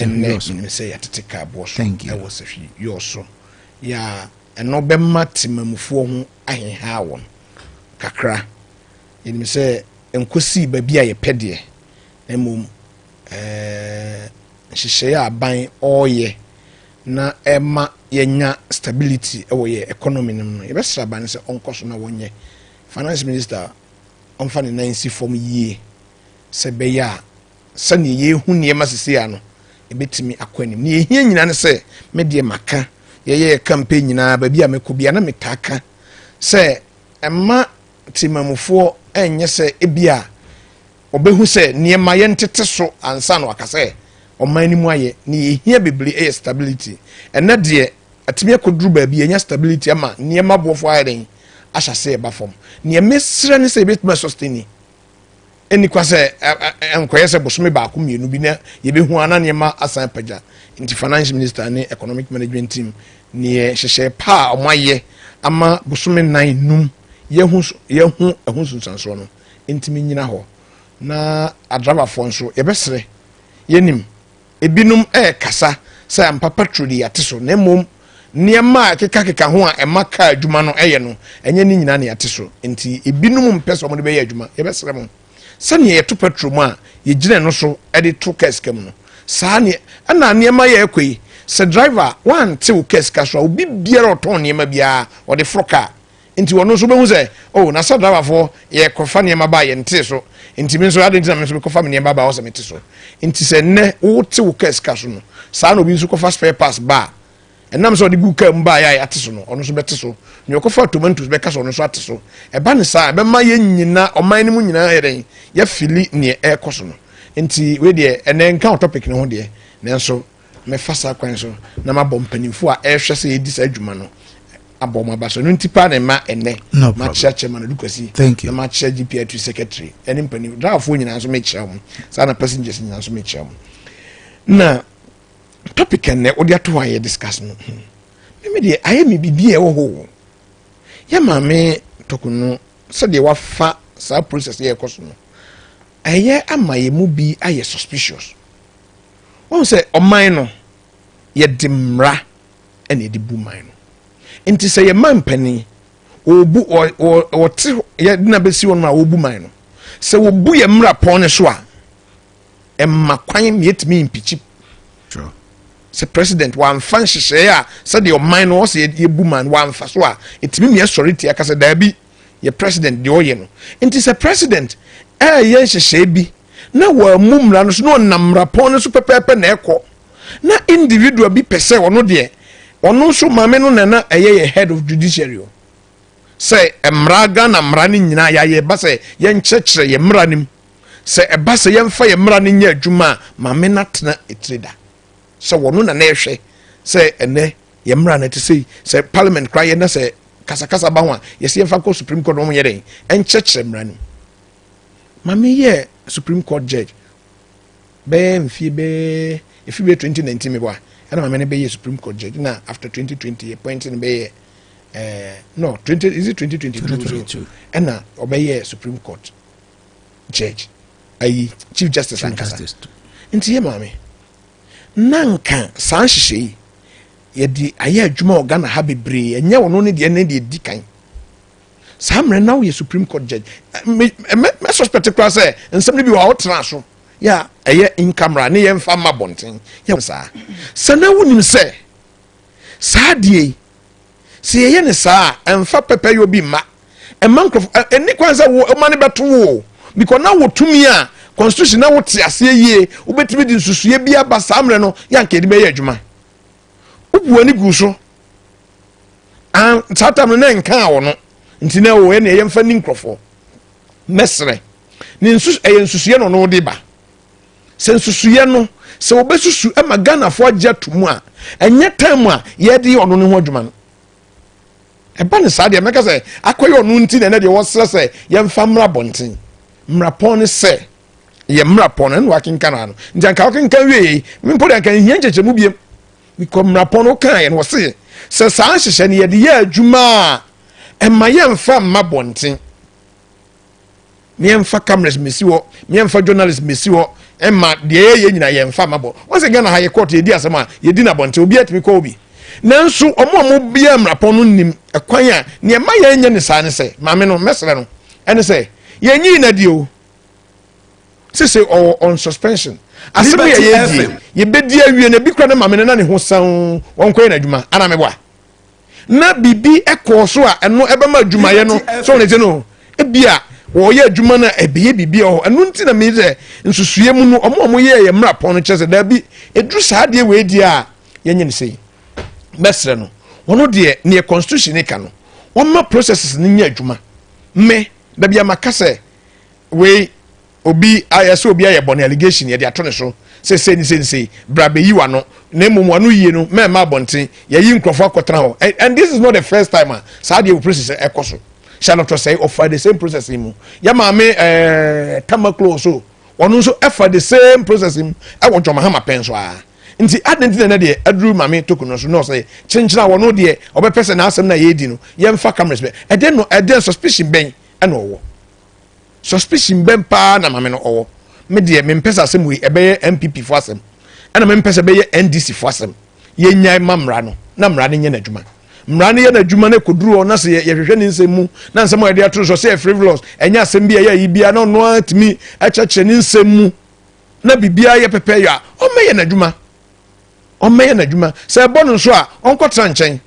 Ɛnnɛ menim sɛ yɛatete kaa boɔ so ɛwɔ Sahwi Yɔɔso yɛ a, ɛno bɛma temamufoɔ ho ahehaa wɔn kakra. Yɛnim sɛ ɛnkɔsii baabi a yɛpɛ deɛ, na mmom nhyehyɛeɛ a aban ɔreyɛ na ɛma yɛnya stability ɛwɔ yɛ economy no mu no, yɛbɛsrɛ aban no sɛ ɔnkɔ so na wɔnyɛ. Finance minister ɔmfa ne nan nsi fam yie sɛ ɛbɛyɛ a sɛnea yɛrehu nneɛma sisi ano ebɛtumi akɔ anim. Nea ehia nyinaa ne sɛ, me deɛ maka, yɛyɛ yɛ campaign nyinaa, baabi a mekɔ bia na metaa ka sɛ ɛma temamufoɔ ɛnyɛ sɛ ebi a ɔbɛhu sɛ nneɛma yɛntete so ansa na waka sɛ ɔman no mu ayɛ. Nea ehia bebree ɛyɛ stability. Ɛnɛ deɛ atumi akɔduru baabi yɛnya stability ama nneɛma boɔfoɔ ayɛ den ahyɛ ase ɛba fam. Nea mesrɛ ne sɛ ebɛtumi asustain ɛni kwa sɛ nkɔyɛ sɛ bosome baako mmienu bi na yɛbɛhu ana nneɛma asan apagya. Nti finance minister ne economic management team, neɛ hyehyɛ pa a ɔmo ayɛ ama bosome 4 num yɛhu yɛhu ɛho nsunsuansoɔ no ntumi nyina hɔ. Na adrabafoɔ nso, yɛbɛsrɛ, yɛnim ebinom ɛɛkasa sɛ ampa petrol de yɛate so, na mmom nneɛma a ɛkekakeka ho a ɛma kaa adwuma no ɛyɛ no, ɛnyɛ ne nyinaa na yɛate so, nti ebinom mpɛ sɛ wɔde bɛyɛ adwuma. Yɛbɛsrɛ mo, sɛnea yɛto petrol mu a yɛgyina no so ɛde to kaa sika mu no, saa ne ɛna nneɛma yɛ ɛkɔ yi. Sɛ driver wante wo kaa sika so a, obi biara ɔtɔn nneɛma biara ɔde foro kaa, nti wɔn nso bɛhu sɛ, oh, na sɛ driverfoɔ yɛkɔfa nneɛma ba a yɛnte so, nti mi nso adi nti na mi nso kɔfa mi nneɛma ba a ɔsɛ mi te so. Nti sɛ nnɛ wote wo kaa sika so no, saa na obi nso kɔfa spare parts ba a ɛnam sɛ ɔde gu kaa mu ba a yɛ a yɛate so no, ɔno nso bɛte so. Nea ɔkɔfa tomatoes bɛka so, ɔno nso ate so. Ɛba ne saa, ɛbɛma yɛn nyinaa, ɔman no mu nyinaa yɛ dɛn yɛfili nea ɛrekɔ so no. Nti wei deɛ, ɛnɛ nka wɔ topic no ho deɛ, nanso mɛfa saa kwan so na mabɔ mpanimfoɔ a ɛrehwɛ sɛ yɛdi saa adwuma no abɔ ɔmo aba so no. Nti paa na ɛma ɛnɛ No problem. makyerɛ chairman Adukwasi Thank you. na makyerɛ GPRTU secretary ɛne mpanim driverfoɔ nyinaa nso mekyerɛ wɔn saa, na passengers nyinaa nso mekyerɛ wɔn. Na topic ɛnɛ wode ato hɔ a yɛ discuss no, mímí deɛ ayɛ mi bibi a ɛwɔ hɔ o. Yɛ maame Torkornoo, sɛdeɛ wafa saa process yɛ ɛkɔ so no, ɛyɛ ama yɛ mu bi ayɛ suspicious. Wɔn sɛ ɔman no yɛde mmara ɛna yɛde bu man no, nti sɛ yɛ man panin ɔbu ɔ ɔ ɔte yɛ na bɛsi wɔn a wɔbu man no, sɛ wɔbu yɛ mmara pɔn ne so a, ɛma kwan ma yɛtumi impeach. Sɛ president wamfa nhyehyɛeɛ a sɛdeɛ ɔman no ɔsɛ yɛbu man no wamfa so a, ɛtumi mmea sɔre tia kasa daabi, yɛ president deɛ ɔyɛ no. Nti sɛ president ɛɛyɛ nhyehyɛeɛ bi na wɔamu mmara no so na ɔnam mmarapɔn no so pɛpɛɛpɛ na ɛkɔ, na individual bi pɛ sɛ ɔno deɛ ɔno nso, maame no nana ɛyɛ yɛ head of judiciary o, sɛ mmara, Ghana mmara no nyinaa yɛayɛ ba sɛ yɛnkyerɛkyerɛ yɛ mmara no mu, sɛ ɛba sɛ yɛmfa yɛ mmara no nyɛ adwuma a, maame no atena etire da sɛ wɔno na na ɛhwɛ sɛ ɛnɛ yɛ mmara no te sɛ sɛ parliament koraa yɛ na sɛ kasakasa ba ho a, yɛsɛ yɛmfa kɔ Supreme Court na wɔn yɛ dɛn ɛnkyerɛkyerɛ mmara no mu. Maame yɛ Supreme Court judge bɛyɛ mfie bɛyɛ efi bɛyɛ 2019 mi bɔ a, ɛna maame no bɛyɛ Supreme Court judge, na after 2020 yɛ point no bɛyɛ no 20, is it 2022? 2022. Ɛna ɔbɛyɛ Supreme Court judge, ayi, Chief Justice Chief ankasa. Justice. Nti yɛ maame na nka saa nhyehyɛ yi yɛde ayɛ adwuma wɔ Ghana ha bebree, ɛnyɛ ɔno ne deɛ ne deɛ di kan. Saa mmerɛ na woyɛ Supreme Court judge, mɛ suspect koraa sɛ nsɛm no bi wɔ a wotena so yɛ a ɛyɛ in camera ne yɛmfa mma bɔnten yɛ saa sɛ na wonim sɛ saa deɛ yi, sɛ yɛyɛ ne saa a, ɛmfa pɛpɛ yɛ obi mma ɛma nkurɔfo ɛni kwan sɛ wo ɔma ne bɛto wo o, because na wo tumi a constitution na wote aseɛ yie, wobɛtumi de nsusuɛ bi aba saa mmerɛ no yɛ anka yɛde bɛyɛ adwuma. Wobu ani gu so an saa tam no na nka wɔ no, nti na wɔ ɛna yɛmfa ni nkurɔfoɔ. Mɛsrɛ ne nsu ɛyɛ nsusuɛ na ɔno de ba sɛ nsusuɛ no sɛ wɔbɛsusu ama Ghanafoɔ agye ato mu a, ɛnyɛ time a yɛde yɛ ɔno ne ho adwuma no. Ɛba ne saa deɛ, mɛka sɛ akɔyɛ ɔno nti na ɛnɛ deɛ wɔsrɛ sɛ yɛmfa mmra bɔnten. Mmarapɔn ne sɛ yɛ mmarapɔn no ɛna wakenka no ano, nti anka wakenka wie yi mpo de anka nhia nkyɛkyɛmu biem, because mmarapɔn no kaa yɛ no, wɔse sɛ saa nhyehyɛ no yɛde yɛ adwuma a, ɛma yɛmfa mma bɔnten, mmiɛnfa cameras mesi hɔ, mmiɛnfa journalist mesi hɔ. Ɛma deɛ yɛyɛ nyina yɛmfa ma bɔ. Wɔn sɛ Ghana ha yɛ court, yɛdi asɛm a yɛdi no abɔnten, obi atumi kɔ obi. Nanso ɔmo a ɔmo bia mmarapɔn no nim ɛkwan a nea ɛma yɛnyɛ ne saa ne sɛ maame no mɛsrɛ no ɛne sɛ yɛnyi na di o sese ɔwɔ on suspension. Asɛm yɛ Liberty yɛdie FM. Yɛbɛdi awie na ebi kura ne maame no na ne ho san wɔn kɔ yɛ n'adwuma ana mɛboa na biribi ɛkɔɔ so a ɛno ɛbɛma adwumayɛ no Liberty so wɔn ti no ebi a wɔyɛ adwuma no a ɛbɛyɛ biribi wɔ hɔ. Ɛno nti na mi sɛ nsusue mu no, ɔmo a ɔmo yɛ yɛ mmara pɔn no kyerɛ sɛ daabi, eduru saa adeɛ wei deɛ a yɛnyɛ ne sɛyi. Mɛsrɛ no, ɔno deɛ neɛ constitution ne ka no, wɔma processes no nyɛ adwuma. Me dabi a maka sɛ wei obi ayɛ sɛ obi ayɛ bɔne, allegation yɛde ato ne so sɛ sei ne sei ne sei, bra bɛyi wano na mmom wano yie no mɛɛma abɔnten yɛyi nkurɔfoɔ akɔtena hɔ. And this is not the first time a saa deɛ wɔ process ɛkɔ so. Charlotte Osei ɔfa the same process yi mu. Yɛ maame Tamaklo so, ɔno nso ɛfa the same process yi mu ɛwɔ John Mahama pɛn so a. Nti adi nti na ɛnɛ deɛ aduru maame Torkornoo so na ɔsɛ kyenkyen a wɔno deɛ ɔbɛpɛ sɛ n'asɛm na yɛredi no yɛmfa cameras bɛ ɛdɛn no ɛdɛn suspicion bɛn ɛna ɔwɔ? Suspicion bɛn paa na maame no ɔwɔ? Me deɛ, mempɛ sɛ asɛm wei ɛbɛyɛ NPP fo asɛm, ɛna mempɛ sɛ ɛbɛyɛ NDC fo asɛm. Yɛnyae ma mmara no na mmara no nyɛ n'adwuma. Mmara no yɛ n'adwuma no kɔduru hɔ na sɛ yɛhwehwɛ ne nsɛm mu na nsɛm a yɛde ato so sɛ yɛ frivolous, ɛnyɛ asɛm bi a ɛyɛ ayi bia na ɔno ara tumi ɛkyerɛkyerɛ ne nsɛm mu na biribiara yɛ pɛpɛ yɛ a, ɔmmɛyɛ n'adwuma, ɔmmɛyɛ n'adwuma. Sɛ ɛbɔ no nso a, ɔnkɔtena nkyɛn.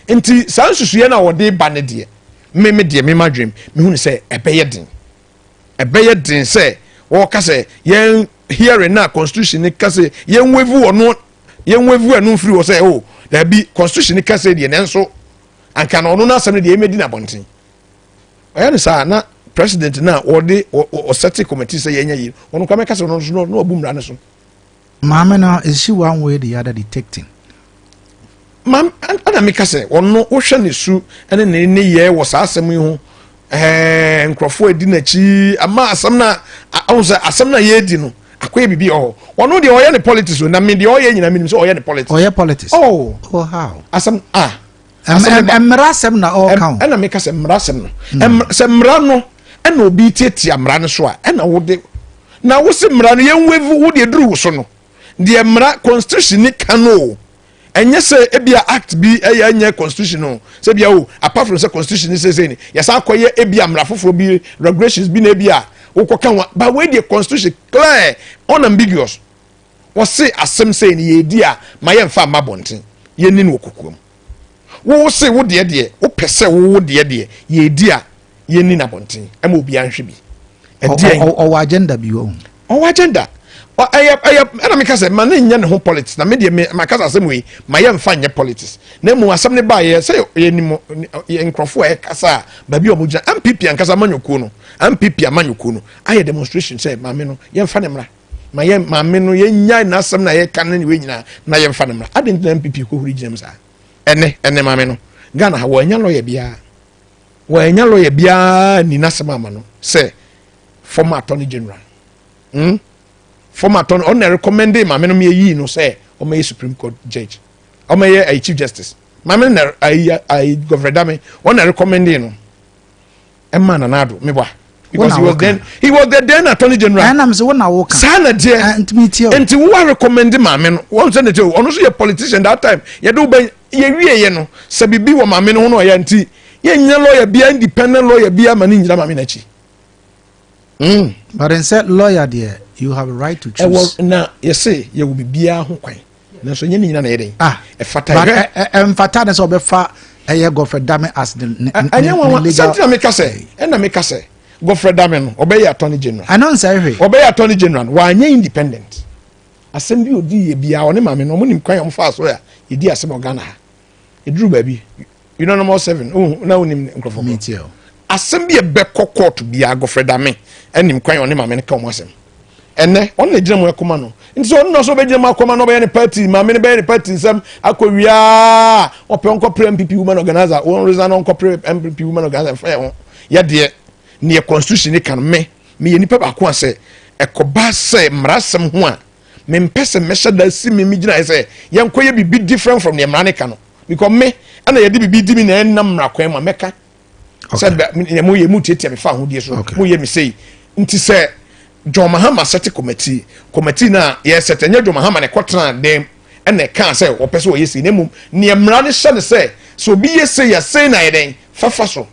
Nti saa nsusuiɛ no a wɔde ba no deɛ, me deɛ, me ma dwem mehu ne sɛ ɛbɛyɛ den, ɛbɛyɛ den sɛ wɔka sɛ yɛn hearing na constitution ne ka sɛ yɛn waive wɔ no, yɛn waive ɛno mfiri wɔ sɛ o dabi, constitution ne ka sɛ deɛ, nanso anka na ɔno n'asɛm no deɛ ɛmɛdi n'abɔnten. Ɔyɛ no saa na president na wɔde ɔsɛte committee sɛ yɛnyɛ yi, ɔno kora mɛka sɛ ɔno nso na ɔbu mmara no so. Maame no, is she one way the other detecting? Maam ɛna meka sɛ ɔno wohwɛ ne su ɛne ne yɛ wɔ saa asɛm yi ho, nkurɔfoɔ adi n'akyi ama asɛm na ɔho sɛ asɛm na yɛredi no akɔyɛ biribi wɔ hɔ. Ɔno deɛ ɔyɛ ne politics o, na me deɛ ɔyɛ nyinaa menim sɛ ɔyɛ ne politics. Ɔyɛ politics? Oh. Oh, how? Asɛm ah Mmara asɛm na ɔreka o. Ɛna meka sɛ mmara asɛm no, sɛ mmara no ɛna obi tietia mmara no so a, ɛna wode na wosi mmara no yɛn waive wo deɛ duru wo so no deɛ mmara constitution ni ka no o. Ɛnyɛ sɛ ebia act bi ɛyɛ ɛnyɛ constitution no sɛ ebia o, apart from sɛ constitution ni sese ni yɛsan akɔyɛ ebia mmara foforɔ bi, regulations bi na ebia wokɔ ka ho, but wei deɛ constitution clear, unambiguous, wɔse asɛm sɛ ni yɛdi a ma yɛmfa mma bɔnten, yɛni no wɔ kokoam. Wo se wo deɛ wopɛ sɛ wo deɛ yɛdi a yɛni no abɔnten ɛma obiara nhwɛ bi. Ɛdeɛn? Ɔwɔ agenda bi wɔ. Ɔwɔ agenda. Ɛyɛ ɛna meka sɛ ma ne nyɛ ne ho politics na me deɛ me maka sɛ asɛm wei ma yɛmfa nyɛ politics, na mmom asɛm ne baayɛ sɛ yɛnim yɛ nkurɔfoɔ a ɛkasa a baabi a ɔmo gyina. NPP ankasa amanyɔkuo no, NPP amanyɔkuo no ayɛ demonstration sɛ maame no yɛmfa ne mmra, ma yɛ maame no yɛnyae n'asɛm na yɛka no ne wei nyinaa na yɛmfa ne mmra. Adi nti na NPP kɔhuri gyina mu saa. Ɛnɛ maame no, Ghana ha wɔanya lawyer biara, wɔanya lawyer biara ni n'asɛm ama no sɛ former attorney general, Former attorney, ɔno na recommend maame no yɛyii no sɛ ɔmɛyɛ Supreme Court judge, ɔmɛyɛ ayi chief justice. Maame no na ayi Godfred Dame, ɔno na recommend no ɛma Nana Addo meboa because he was the then attorney general. Ɛnam sɛ wo na woka. Saa na deɛ. Ntumi tie o. Nti wo wa recommend maame no, wɔn sɛ ne te o, ɔno nso yɛ politician that time. Yɛde wo bɛn yɛwie yɛ no sɛ bibi wɔ maame no ho na ɔyɛ nti yɛnya lawyer bia, independent lawyer bia ma ne nyina maame n'akyi. But n sɛ lawyer deɛ, you have a right to choose. Ɛwɔ na yɛsɛ yɛwɔ biribiara ho kwan, nanso nyɛ ne nyina na yɛ den. Ah. Ɛfata. But yɛ ɛmfata ne sɛ ɔbɛfa ɛyɛ Godfred Dame as the ne ɛnyɛ ne nwanwa. Legal. Sɛ ntina meka sɛ ɛna meka sɛ Godfred Dame no ɔbɛyɛ attorney general. Ɛno nsɛ hwee. Ɔbɛyɛ attorney general no, wanyɛ independent. Asɛm bi odi yɛ biara, ɔne maame no ɔmo nim kwan a ɔmo fa so a yɛdi asɛm wɔ Ghana ha. Eduru baabi unanimous seven ohun na onim nkurɔfoɔ. Mi tie o. Asɛm bi ɛbɛkɔ court biara, Godfred Dame ɛnim kwan a ɔne maame no ka ɔmo asɛm. Ɛnɛ ɔno na gyina mu ɛkɔma no, nti sɛ ɔno na so ɔbɛgyina mu akɔma no, ɔbɛyɛ ne party, maame no bɛyɛ ne party nsɛm akɔ wiaa, ɔpɛ ɔnkɔpere NPP woman organizer, wɔn resign, ɔnkɔpere NPP woman organizer fɛ ho. Yɛ deɛ neɛ constitution ne ka no, me meyɛ nipa baako a sɛ ɛkɔba sɛ mmara asɛm ho a, mempɛ sɛ mɛhyɛ da si me gyina yɛ sɛ yɛnkɔyɛ biribi different from neɛ mmara ne ka no, because me ɛna yɛde biribi di mi na ɛnam mmara kwan mu a mɛka sɛ mo yɛ mu tietia me fa ahodie so. Mo yɛ me sei nti sɛ John Mahama set committee na yɛ set. Ɛnyɛ John Mahama na ɛkɔtena dɛm ɛna ɛka sɛ wɔpɛ sɛ wɔyɛ sei, na mmom nea mmara no hyɛ no sɛ obi yɛ sei yɛ sei na yɛ dɛn fafa so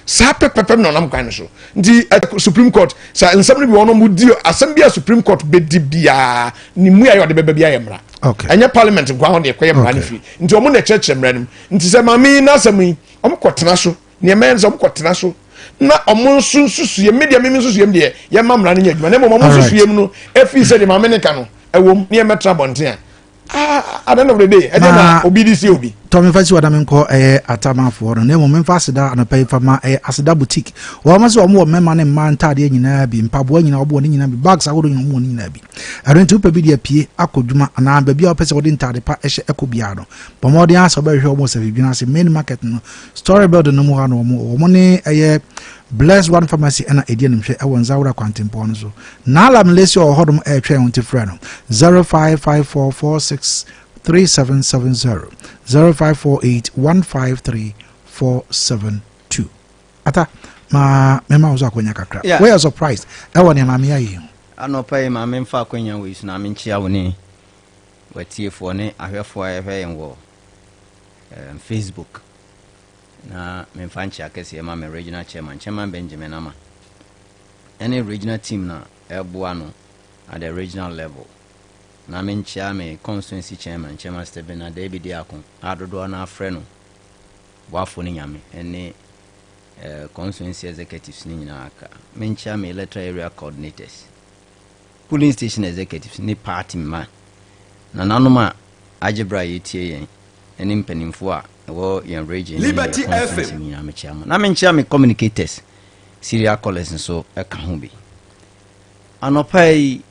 saa pɛpɛpɛ na ɔnam kwan no so. Nti Supreme Court sɛ nsɛm no bi wɔn mo di asɛm bi a, Supreme Court bɛdi biara ne mu a yɛ ɔde bɛbɛ bi ayɛ mmara. Ɛnyɛ Parliament nkwa ho de ɛkɔyɛ mmara no firi, nti wɔn na ɛkyerɛkyerɛ mmara no mu. Nti sɛ maame yi n'asɛm yi, wɔn kɔ tena so, nneɛma yɛn sɛ wɔn kɔ tena so na wɔn nso nsusue mi deɛ, mímí nsusue mu deɛ, yɛma mmara no nyɛ adwuma, na mmom wɔn nsusue mu no efi sɛ deɛ maame ne ka no ɛwɔ mu ne yɛmɛtena abɔnten a, ah, at the end of the day, ɛdeɛ na obi di si obi. Tɔ mefa si wada menkɔ ɛyɛ atamafoɔ no, na mmom memfa aseda anɔpa yi fa ma ɛyɛ Aseda Boutique. Wɔn sɛ wɔn wɔ mmarima ne mmaa ntaadeɛ nyinaa bi, mpaboa nyinaa wɔn wɔ ne nyinaa bi, bags ahodoɔ nyinaa wɔn wɔ ne nyinaa bi. Ɛno nti wopɛ bi de apue akɔ dwuma anaa baabi a wopɛ sɛ wɔde ntaade pa ɛhyɛ ɛkɔ biara no, bɔ mmɔden asɛ wɔbɛhwehwɛ wɔn sɛ biribi ase main market no, story building no mu hɔ no, wɔn ne ɛyɛ Bless One Pharmacy ɛna ɛdi animhwɛ ɛwɔ Nzawura kwantempɔn no so. Naala Malaysia wɔ hɔnom ɛretwɛn wɔn ti. Frɛ no 055446 3770, 0548 153 472. Ata ma mɛma wo so akwanya kakra. Woyɛ surprised ɛwɔ nea maame ayɛ ho? Anɔpa yi, ma memfa akwanya wei so na menkyia wo ne watiefoɔ ne ahwɛfoɔ a yɛhwɛ yɛn wɔ Facebook, na memfa nkyia kɛseɛ ma me regional chairman, Chairman Benjamin Ama, ɛne regional team na ɛboa no at the regional level, na menkyia me constituency chairman, Chairman Stephen Adabi Diako a dodoɔ no afrɛ no Boafo no Nyame, ɛne constituency executives no nyinaa aka. Menkyia me electoral area coordinators, polling station executives ne party mma nananom a agye berɛ a yɛtie yɛn, ɛne mpanimfoɔ a ɛwɔ yɛn region ne Liberty yɛn constituency FM. mu nyinaa, mekyia mo. Na menkyia me communicators, serial callers nso ɛka ho bi. Anɔpa yi,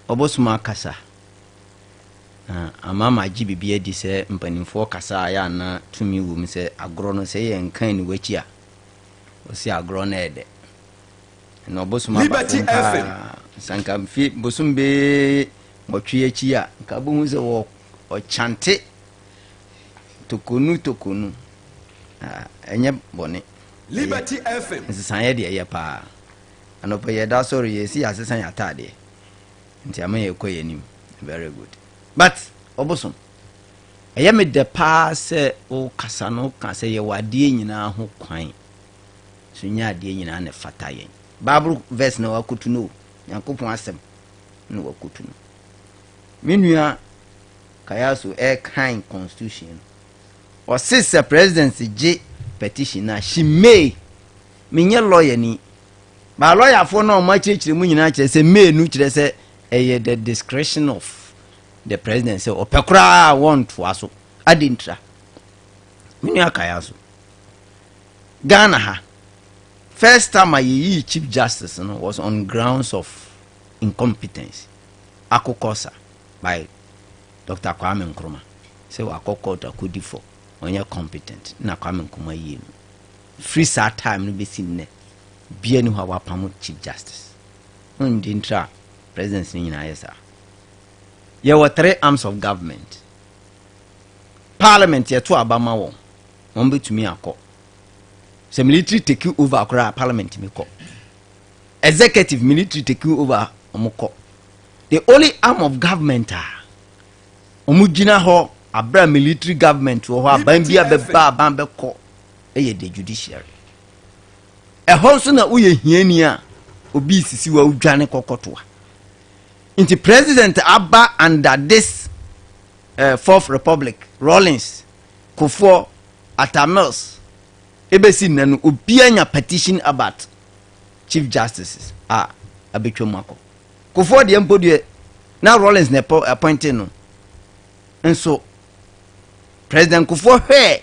ɔbɔsom akasa na ama ma agye biribi adi sɛ mpanimfoɔ kasa a yɛ ana tumi wɔ mu sɛ agorɔ no sɛ yɛ nkan ne w'akyi a ɔsi agorɔ no ɛdɛ na ɔbosom aba Liberty fam paa. FM. Sanka mfe bosom bee 8 akyi a, nka bohu sɛ wɔ ɔkyante tokonu tokonu. Ah, ɛnyɛ bɔne. Liberty FM. Nsesaeɛ deɛ ɛyɛ paa. Anɔpɛ yɛda sɔre, yɛsi yɛasesa yɛ ataadeɛ, nti ama yɛkɔ yɛ anim. Very good, but ɔbosom, ɛyɛ me dɛ paa sɛ wokasa no, woka sɛ yɛwɔ adeɛ nyinaa ho kwan so, nyɛ adeɛ nyinaa na ɛfata yɛn. Bible verse na wakotu no o, Nyankopɔn asɛm na wakotu no. Me nua Kayaso ɛkan constitution no, ɔse sɛ president gye petition na she may. Menyɛ lawyer ni ba, lawyerfoɔ no a ɔmo akyerɛkyerɛ mu nyinaa kyerɛ sɛ may no kyerɛ sɛ ɛyɛ the discretion of the president sɛ ɔpɛ koraa a wɔntoa so. Ade ntira me nua Kayaso, Ghana ha, first time a yɛyii chief justice no was on grounds of incompetence, akokɔsa by Dr Kwame Nkrumah, sɛ wakɔ court akɔdi fɔ, ɔnyɛ competent, na Kwame Nkrumah yie no. Firi saa time no bɛsi nnɛ, bia ni hɔ a wapam chief justice. Wonim de ntira a president no nyinaa yɛ saa? Yɛwɔ three arms of government. Parliament, yɛto aba ma wɔn, wɔn bɛtumi akɔ sɛ military take over koraa, parliament mi kɔ. Executive, military take over, wɔn kɔ. The only arm of government a wɔn gyina hɔ abira military government wɔ hɔ, aban bi a bɛba, aban bɛkɔ, ɛyɛ the judiciary. Ɛhɔ nso na woyɛ hiani a obi sisi wa wodwane kɔkɔtoa. Nti president aba under this Fourth Republic, Rawlings, Kufuor, Atta Mills, ebesi nnɛ no, obiara nya petition about chief justices a abɛtwa mu akɔ. Kufuor deɛ mpo deɛ, na Rawlings na ɛpɔ appointing no nso, President Kufuor hwɛɛ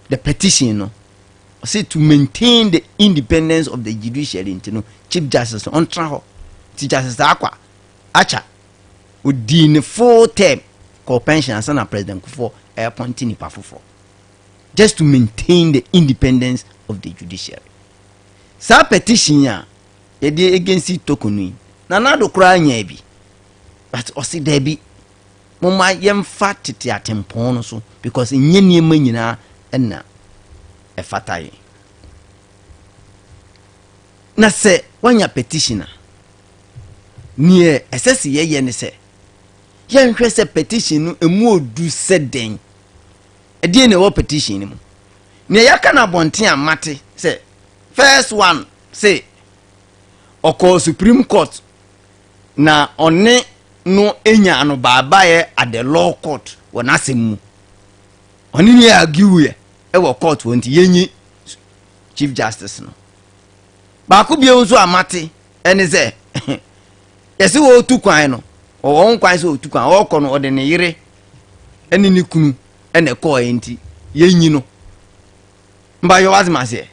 the petition no, ɔsɛ to maintain the independence of the judiciary, nti no chief justice no ɔntena hɔ. Nti Justice Akwa Acha odii ne full term kɔ pension ansa na President Kufuor appoint nipa foforɔ, just to maintain the independence of the judiciary. Saa petition a yɛde against Torkornoo yi, Nana Addo koraa nyaa bi, but ɔsi daabi, moma yɛmfa tete atempɔn no so, because nyɛ nneɛma nyinaa ɛna ɛfata yɛn. Na sɛ wanya petition a Neɛ ɛsɛ sɛ yɛyɛ ne sɛ yɛnhwɛ sɛ petition no emu odu sɛ dɛn. Ɛdeɛn na ɛwɔ petition no mu? Neɛ yɛaka no abɔnten a mate sɛ first one se ɔkɔɔ Supreme Court na ɔne no nya anobaabaeɛ at the law court wɔ n'asɛm mu. Ɔne ne argueɛ wɔ court hɔ nti yɛnyi Chief Justice no. Baako bio nso a mate ɛne sɛ yɛse wɔretu kwan no, ɔwɔ ho kwan sɛ ɔtu kwan, ɔrekɔ no ɔde ne yere ne ne kunu ɛna ɛkɔɔ nti yɛnyi no. Mbayɔ wate maseɛ.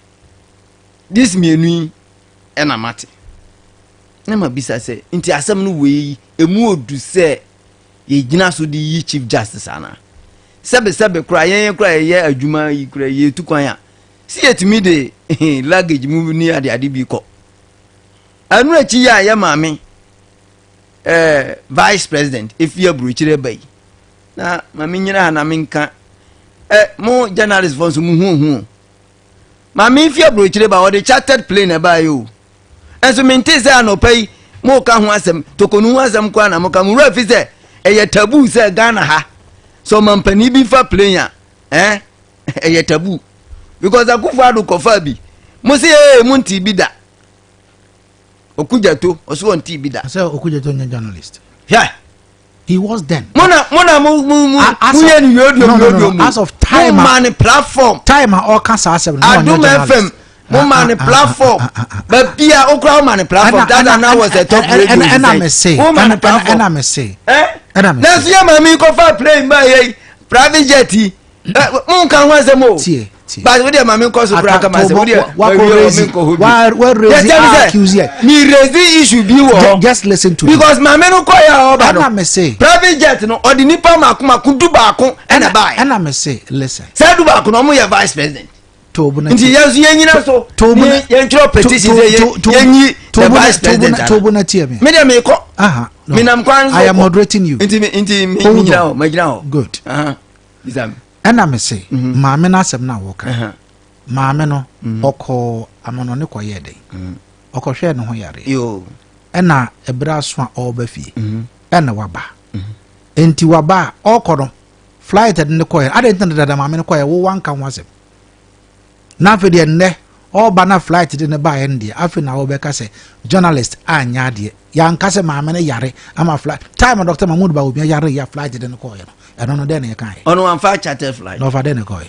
This mmienu yi ɛna mate. Na mabisa sɛ nti asɛm no wei yi emu odu sɛ yɛgyina so de yi Chief Justice anaa? Sɛbesɛbe koraa yɛn koraa yɛyɛ adwuma yi koraa yɛtu kwan a si yɛtumi de luggage mu ne adeade bi kɔ. Ɛno akyi yi a yɛ maame vice president efi aburokyire ba yi na maame nyina ha na menka mo journalist fo nso mo hu hu maame fi aburokyire ba, ɔde chartered plane ɛbaa yi o. Ɛnso mente sɛ anɔpa yi mo ka ho asɛm, tokonu ho asɛm koraa na mo ka. Mo wura fi sɛ ɛyɛ taboo sɛ Ghana ha sɛ ɔmampanin bi fa plane a ɛyɛ taboo because Akufo Addo kɔfa bi, mo se mo nti bi da. Okudzeto ɔso wɔn ti bi da. Sɛ Okudzeto nyɛ journalist. Hwɛ. He was then. Mo na mo na mo mo mo mo yɛ ni yodio no, no, yodio no. As of time mo ma ne platform. Time a ɔka saa asɛm no. Adum FM mo ma ne platform baabi a okura mo ma ne platform that na was a top radio. Ɛna me se. Mo ma ne platform. Ɛna me se. Ɛna me se. Nanso yɛ maame kɔfa plane ba yɛ private jet yi mo nka ho asɛm o. Tie tie. But wo deɛ maame nkɔ so kura kama sɛ wo deɛ wakɔ raise wa wa raise a accuse yɛ. Mi raise issue bi wɔ hɔ. Just listen to me. Because maame no kɔ yɛ a ɔba no. Ɛna me se. Private jet no ɔde nipa mako mako 11 ɛna ba yɛ. Ɛna me se, listen. Sɛ 11 no ɔmo yɛ vice president. Tobu na nti yɛn nso yɛn nyina so tobu na yɛn twerɛ petition sɛ yɛn yi the vice president ana. Tobu na tie mi. Mi deɛ mi kɔ. Mi nam kwan so. I am moderating you. Nti mi nti mi gyina hɔ, ma gyina hɔ. Good. Bisa mi. Ɛna me se maame no asɛm no a wɔka, maame no ɔkɔ amanɔne kɔyɛɛ dɛn? Ɔkɔhwɛɛ ne ho yareɛ. Ɛna ɛberɛ aso a ɔreba fie ɛna waba. Nti waba a ɔrekɔ no flight de ne kɔɛ adɛn nti na dada maame no kɔɛ wo wanka ho asɛm? Na afei deɛ nnɛ ɔreba na flight de ne baeɛ no deɛ afei na wɔbɛka sɛ journalist anyɛ adeɛ. Yɛanka sɛ maame no yare ama flight time Dr. Mahmood Bawumia yare yɛ flight de ne kɔɛ no, ɛno no dɛn na yɛkaeɛ? Ɔno wamfa charter flight. Na ɔfa dɛn na kɔɛ?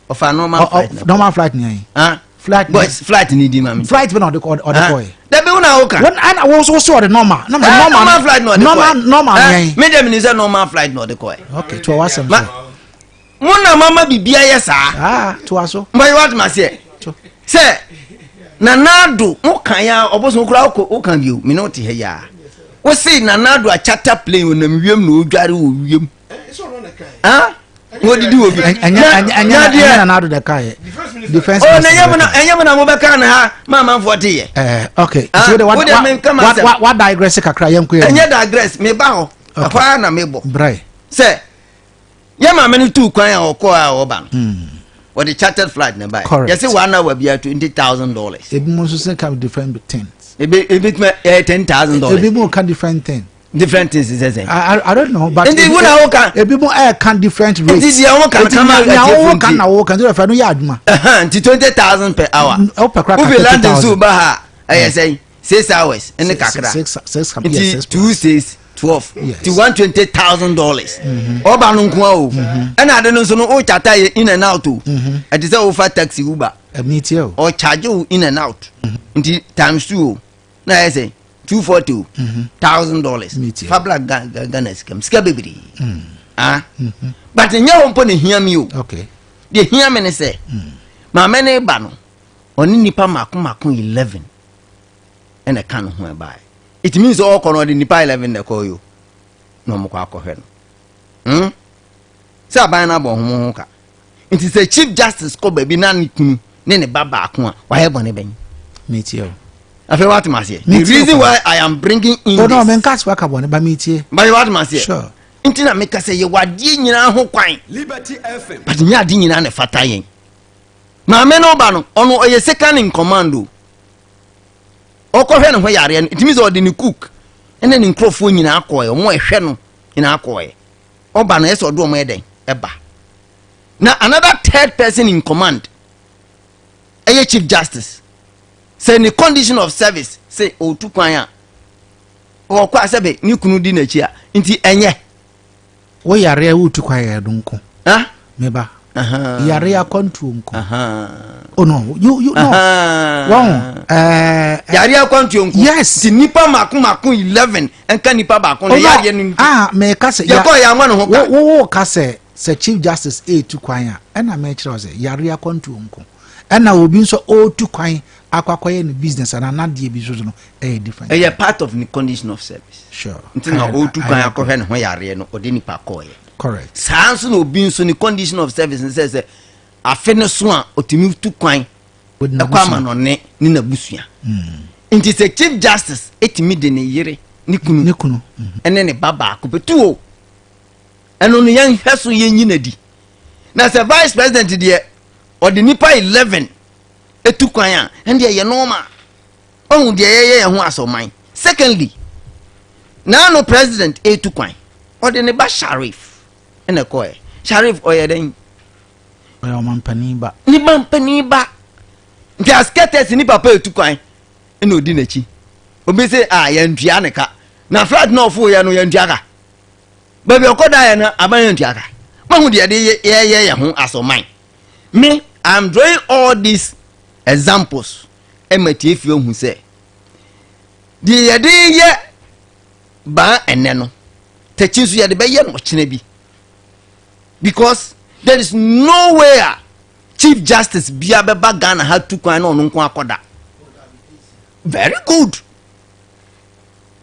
Ɔfa normal flight. Normal flight ni yɛn. Flight boys flight ni di maame. Flight bi na ɔde ɔde kɔɛ. Dabi wo na wo ka. Wɔn ɛna wo so so ɔde normal. Na normal normal flight na ɔde kɔɛ. Normal normal yɛn. Mi dɛ mi ni sɛ normal flight na ɔde kɔɛ. Okay, to awa sɛm so. Mo na mama bibi ayɛ saa. Ah, to aso. Mbɔ yi wa tuma seɛ. Sɛ Nana Addo mo kan ya ɔbɔsɔn kura o kan bi o mi n'o ti hɛ ya. O se Nana Addo a charter plane onam wiem na o dware wɔ wiem. Ah, wọ́n didi wɔ bi. Ɛnyɛ ɛnyɛ Nana Addo de ka yɛ. Defence minister. Oh, na ɛnyɛ mo na mo bɛ kan ha maa ma fɔ ti yɛ. Ɛɛ okay. So de wa wa wa digress kakra yɛn ko yɛ. Ɛnyɛ digress, mi ba hɔ. Ɛhɔ ara na mi bɔ. Brɛ. Sɛ yɛ maame no tu kwan a ɔkɔ a ɔba no, wɔde chartered flight na ba yɛ. Yɛsɛ 1 hour bi a $20,000. Ebi mo nso sɛ ka different things. Ebi ebi tuma ɛyɛ $10,000. Ebi mo ka different thing. Different things sɛ sɛ. I don't know, but. Nti wo na wo ka. Ebi mo ɛ ka different rates. Nti deɛ wo ka kama ɛtiɛ fun ti. Na wo ka na wo ka nti fɛ no yɛ adwuma. Nti 20,000 per hour. O pɛ kora ka 20,000. Wofi London so ba ha ɛyɛ sɛn? 6 hours ɛne kakra. Six. Nti 2 6 12 ti $120,000. Ɔba no nko a o, ɛna ade no nso no o charter yɛ in and out o, ɛte sɛ wofa taxi, Uber. Ɛmi tie o. Ɔcharge o in and out, nti times two o na ɛyɛ sɛ 240 o thousand dollars. Fabla Ghana sika mu sika bebree ah, but nyɛ wɔn mpo na ehia mi o. Deɛ ehia mi ne sɛ maame ne ba no ɔne nipa mako mako 11 ɛna ɛka ne ho ɛbaeɛ. It means sɛ ɔkɔ no ɔde nipa 11 na ɛkɔ yi o na ɔmo kɔ akɔhwɛ no Sɛ aban no abɔ ɔmo ho ka nti sɛ Chief Justice kɔ baabi na ne kunu ne ne ba baako a wayɛ bɔne bɛn? Metie o. Afei watem aseɛ the reason why I am bringing in Oh no, this. menka sɛ waka bɔne ba, metie. Báyọ̀ watem aseɛ. Sure. Nti na meka sɛ yɛwɔ adeɛ nyinaa ho kwan Liberty FM. but nyɛ ade nyinaa na ɛfata yɛn. Maame no ba no, ɔno ɔyɛ second in command o. Ɔkɔhwɛ ne ho yareɛ no, ɛtumi sɛ ɔde ne cook. Ɛna ne nkurɔfoɔ nyinaa kɔɛ, ɔmo ɛhwɛ no nyinaa kɔɛ. Ɔba no, ɛsɛ ɔde ɔmo ɛdɛn ɛba. Na another third person in command ɛyɛ Chief Justice, sɛ ne condition of service sɛ ɔtu kwan a, ɔkɔ a, sɛbe ne kunu di n'akyi a, nti ɛnyɛ. Wo yare a wotu kwan yɛ no nko. Ah? Meba yare akwantuo nko. Oh no, you no wɔn Yare akwantuo nko. Yes. Ti nipa mako mako 11 nka nipa baako no yareɛ no nti. Ah, mɛka sɛ yɛkɔ yɛ ama ne ho ka. Wo ka sɛ Chief Justice etu kwan a, ɛna mɛkyerɛ wo sɛ yare akwantuo nko, ɛna obi nso ɔretu kwan akɔyɛ ne business ana nadeɛ bi nso so no, ɛyɛ different. Ɛyɛ part of the condition of service. Nti na ɔretu kwan akɔhwɛ ne ho yareɛ no, ɔde nipa kɔɔyɛ. Saa nso na obi nso ne condition of service ne sɛ afe ne so a, ɔtumi tu kwan ɛkɔ ama no ne n'abusua. Nti sɛ Chief Justice etumi de ne yere, ne kunu, ne kunu. Ɛne ne ba baako bɛtu o, ɛno no yɛnhwɛ so yɛnyi n'adi. Na sɛ Vice President deɛ, ɔde nipa 11 etu kwan a, ɛn deɛ yɛ normal. Ɔhu deɛ yɛyɛ yɛn ho asɔman. Secondly, naano President etu kwan, ɔde ne ba Sharif ɛna ɛkɔɛ. Sharif ɔyɛ dɛn? Ɔyɛ ɔmampanin ba. Ne ba mpanin ba. Nti asketes ni papa etu kwan ɛna odi n'akyi. Obi sɛ a yɛntua ne ka na flight na ɔfo yɛ no, yɛntua ka. Baabi ɔkɔ da yɛ no, aban yɛntua ka. Mahu deɛ yɛde yɛyɛ yɛn ho asɔman. Me, I am drawing all these examples ɛma tiefie ohu sɛ deɛ yɛde yɛ baa ɛnɛ no, tɛkyi nso yɛde bɛyɛ no ɔkyena bi, because there is no way a Chief Justice bia bɛba Ghana ha tu kwan na ɔno nko akɔda. Very good.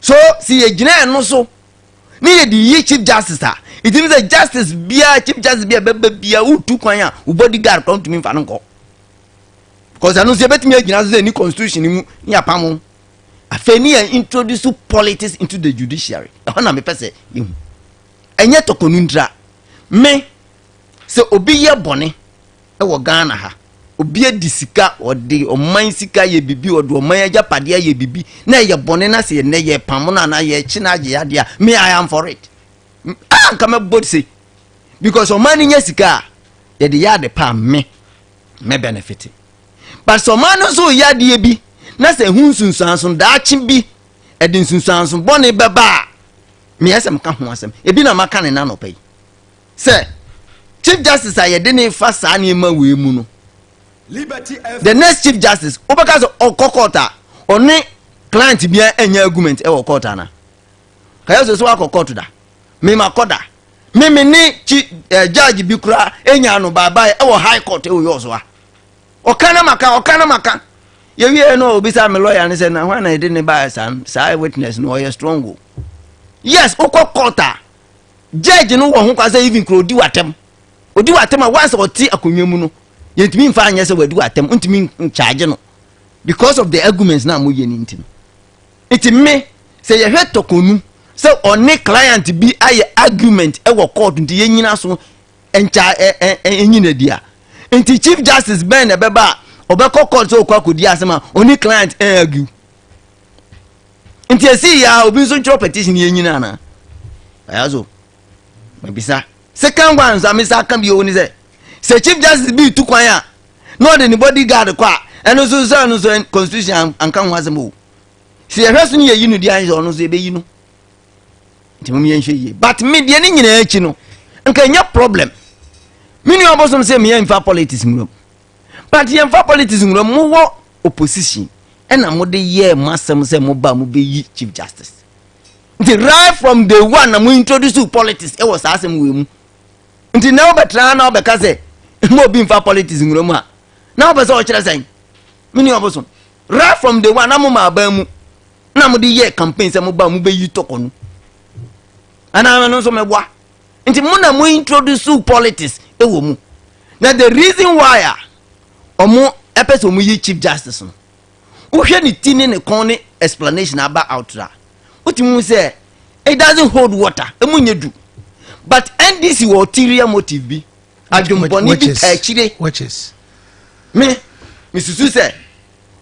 So si yɛgyina ɛno so ne yɛde yi Chief Justice a, it means sɛ justice bia, Chief Justice bia bɛba bia, wotu kwan a, wo bodyguard kora ntumi nfa no nkɔ, because ɛno nso yɛbɛtumi agyina so sɛ ni constitution mu ne yɛapam. Afei ne yɛn introduce politics into the judiciary. Ɛhɔ na mepɛ sɛ yɛhu. Ɛnyɛ Torkornoo ntira me sɛ obi yɛ bɔne ɛwɔ Ghana ha, obi adi sika, ɔde ɔman sika yɛ bibi, ɔde ɔman agyapadeɛ yɛ bibi na ɛyɛ bɔne, na sɛ yɛnɛ yɛ pam no anaa yɛkyi no agye adeɛ a, me, I am for it. Ah, nka mɛbɔ se because ɔman no nya sika a, yɛde yɛ ade pa a, me mɛ benefit. But sɛ ɔman no nso yɛ adeɛ bi na sɛ ɛho nsunsuanso daakye bi ɛde nsunsuanso bɔne bɛba a, meyɛ sɛ meka ho asɛm ebi na maka ne nanɔpa yi sɛ Chief Justice a yɛde ne fa saa nneɛma wei mu no, the next Chief Justice wobɛka sɛ ɔkɔ court a, ɔne client bia anya argument ɛwɔ court ana kayɛ sɛ wakɔ court da. Mema kɔ da, meme ne chi judge bi kura enya no baabae ɛwɔ High Court ɛwɔ yɛ ɔso a, ɔka na maka, ɔka na maka. Yɛwie no, obisa me lawyer ne sɛ na hwan na yɛde ne baa saa witness no, ɔyɛ strong o. Yes, wokɔ court a, judge no wɔ ho kwa sɛ even kuro odi w'atɛm, odi w'atɛm a, once ɔte akonnwa mu no, yɛntumi nfa anyɛ sɛ wadi w'atɛm, ntumi nkyagye no because of the arguments na mo yɛ ne nti no. Nti me sɛ yɛhwɛ Torkornoo sɛ ɔne client bi ayɛ argument ɛwɔ court, nti yɛnyina so nkya ɛ ɛ ɛnyina di a, nti Chief Justice bɛn na ɛbɛba a ɔbɛkɔ court sɛ ɔkɔ akɔdi asɛm a ɔne client ɛn argue? Nti esi ya obi nso ntwerɛ petition yɛnyina ana ɛyà so mabisa. Second one nso amisa aka bi owo ni sɛ Chief Justice bi tu kwan a na ɔde ne bodyguard kɔ a, ɛno nso sɛ ɛno nso constitution anka ho asɛm o. Sɛ yɛhwɛ so ne yɛyi no di ayɛ sɛ ɔno nso yɛbɛyi no. Nti mo yɛnhwɛ yie. But me deɛ, ne nyinaa akyi no, nka nyɛ problem. Me nua Abosom sɛ meyɛ mfa politics nwuram, but yɛmfa politics nwuram. Mowɔ opposition ɛna mode yɛɛ mo asɛm sɛ moba mobɛyi Chief Justice. Nti right from day one na mo introduce politics ɛwɔ saa asɛm wei mu. Nti na wobɛtena na wobɛka sɛ mo obi mfa politics nwura mu a, na wopɛ sɛ ɔkyerɛ sɛn? Me nua Abosom, right from day one na mo ma aban mu na mo de yɛ campaign sɛ mo ba mo bɛyi Torkornoo anaa ɛno nso mɛboa. Nti mo na mo introduce politics ɛwɔ mu. Na the reason why a ɔmo ɛpɛ sɛ ɔmo yi Chief Justice no, wohwɛ ne ti ne ne kɔn ne explanation aba out a, wotumi hu sɛ it doesn't hold water, emu nye du. But NDC wɔ ulterior motive bi, adwembɔne bi ta akyire. Which is? Me mesusu sɛ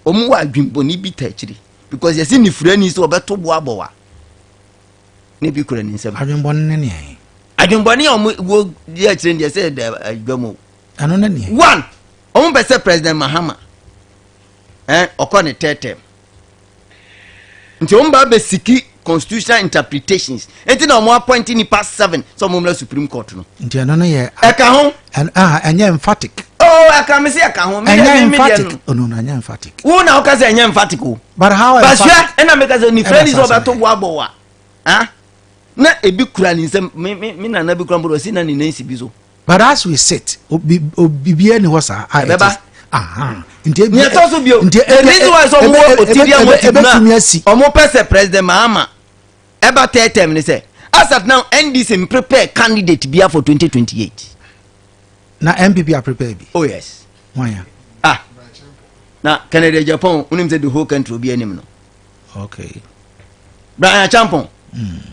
ɔmo wɔ adwembɔne bi ta akyire because yɛsi nifurani sɛ ɔbɛto bo abɔ wa. Ne bi kura ne nsam. Adwenbɔne ne neɛ? Adwenbɔne a ɔmo wɔ di akyire deɛ sɛ ɛda adwa mu o. Ɛno ne neɛ? One, ɔmo pɛ sɛ President Mahama ɔkɔ ne third term. Nti ɔmo ba bɛsiki constitutional interpretations. Nti na ɔmo appoint nipa seven sɛ ɔmo mmra Supreme Court no. Nti ɛno no yɛ. Ɛka ho. Ɛnyɛ emphatic. Oh, ɛka mi si ɛka ho. Ɛnyɛ emphatic. Oh no, ɛnyɛ emphatic. Wo na ɔka sɛ ɛnyɛ emphatic o. But how emphatic? Basua ɛna mi ka sɛ nifra ni sɛ ɔbɛto bo abɔ wa. Ah, na ebi kura ne nsam, me nana bi kura mbɔ ɔsi na ne nan si bi so. But as we sit, obi obiara ni hɔ saa. Ɛbɛba. Nti ebi nea ɛtɔ so bio, the reason why sɛ ɔmo wɔ ulterior motive na ɔmo pɛ sɛ President Mahama ɛba third term ni sɛ, as at now, NDC prepare candidate bia for 2028. Na NPP a prepare bi? Oh yes. Wɔn ya. Ah, na Kennedy Agyapong, onim sɛ the whole country obi anim no. Bryan Acheampong,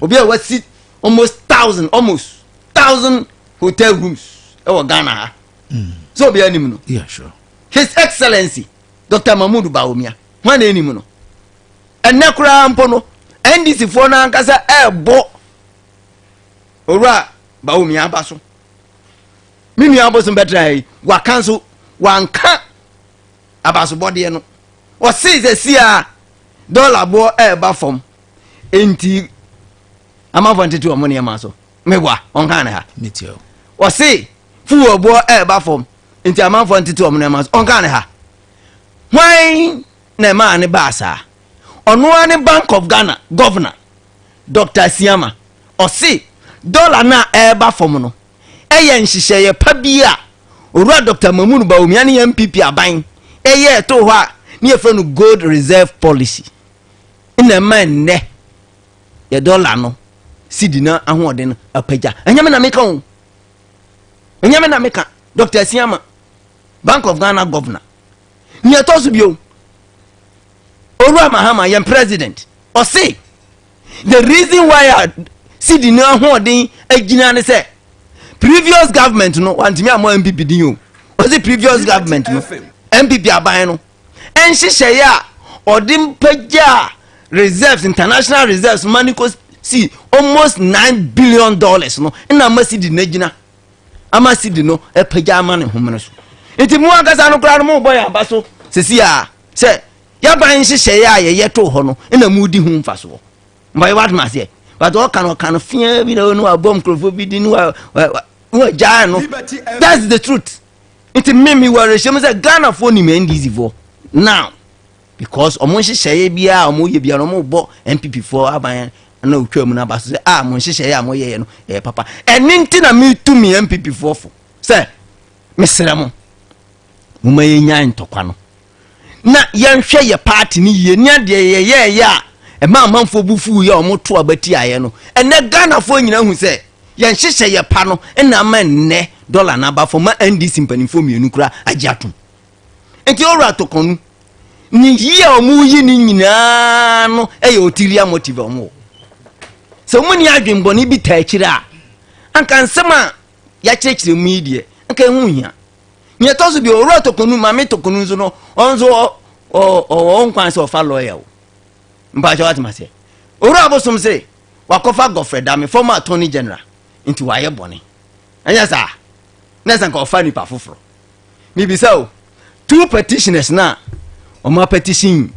obi a wasi almost 1,000 hotel rooms ɛwɔ Ghana ha, so obi anim no. His Excellency Dr Mahmood Bawumia, hwan na anim no? Ɛnɛ koraa mpo no, NDC foɔ no ankasa ɛɛbɔ Owura Bawumia aba so. Me nua Abosom bɛtena yi, waka nso wanka abasobɔdeɛ no. Ɔse sɛ si a dɔla boɔ ɛɛba fam, enti amanfoɔ ntete wɔn nneɛma so. Meboa, ɔnka ne ha. Ɔse fuel boɔ ɛɛba fam, nti amanfoɔ ntete wɔn nneɛma so. Ɔnka ne ha. Hwan na ɛmaa ne baa saa? Ɔno ara ne Bank of Ghana governor, Dr Asiama. Ɔse dɔla no a ɛɛba fam no ɛyɛ nhyehyɛeɛ pa bi a Owura Dr Mahmood Bawumia ne NPP aban ɛyɛ ɛtoo hɔ a ne yɛfrɛ no gold reserve policy, na ɛma nnɛ yɛ dɔla no sidi no ahoɔden no apagya. Ɛnyɛ me na meka o, ɛnyɛ me na meka. Dr Asiama, Bank of Ghana governor. Nea ɛtɔ so bio, Owura Mahama, yɛn president, ɔse the reason why a sidi no ahoɔden agyina ne sɛ previous government no wantumi ammɔ NPP din o. Ɔse previous government no, NPP aban no ɛnhyehyɛeɛ a ɔde mpagya reserves, international reserves ma ne kɔ si almost $9 billion no, ɛna ama sidi no agyina, ama sidi no apagya ama ne homene so. Nti mu ankasa no koraa no, mo bɔ yɛn aba so sisi a sɛ yɛaban nhyehyɛeɛ a yɛyɛ too hɔ no ɛna mu di ho mfasoɔ mba yɛ watoma aseɛ. But ɔka no, ɔka no fia bi na ɔno wabɔ nkurɔfoɔ bi di ne wagyaa no. That's the truth. Nti me wɔ awerɛhyɛm sɛ Ghanafoɔ nim NDC foɔ now, because ɔmo nhyehyɛeɛ biara a ɔmo yɛ biara, ɔmo bɔ NPP foɔ aban na otwa mu n'aba so sɛ a mo nhyehyɛeɛ a mo yɛyɛ no ɛyɛ papa. Ɛne nti na metu mi NPP foɔ fo sɛ mesrɛ mo, mo ma yɛnya ntɔkwa no na yɛnhwɛ yɛ party no yie ne adeɛ yɛyɛɛyɛ a ɛma amanfoɔ bu fuu yɛ a ɔmo to aba tiaeɛ no. Ɛnɛ Ghanafoɔ nyinaa hu sɛ yɛn hyehyɛ yɛ pa no ɛna ama nnɛ dɔla n'aba fam ma NDC mpanimfoɔ mmienu kora agye atom. Nti Owura Torkornoo ne yi a ɔmo yi ne nyinaa no ɛyɛ ulterior motive a ɔmo wɔ sɛ ɔmo ni adwenbɔne bi taa akyire a, anka nsɛm a yɛakyerɛkyerɛ mu yi deɛ, anka ɛho hia. Nea ɛtɔ so bi, Owura Torkornoo, Maame Torkornoo nso no, ɔno nso ɔwɔ nkwan sɛ ɔfa lawyer o. Mpakyɛ, watema sɛ Owura Abosom sɛ wakɔfa Godfred Dame, former Attorney General, nti wayɛ bɔne. Ɛnyɛ saa na ɛsɛ nka ɔfa nipa foforɔ. Mibisa o, two petitioners na ɔmo apetition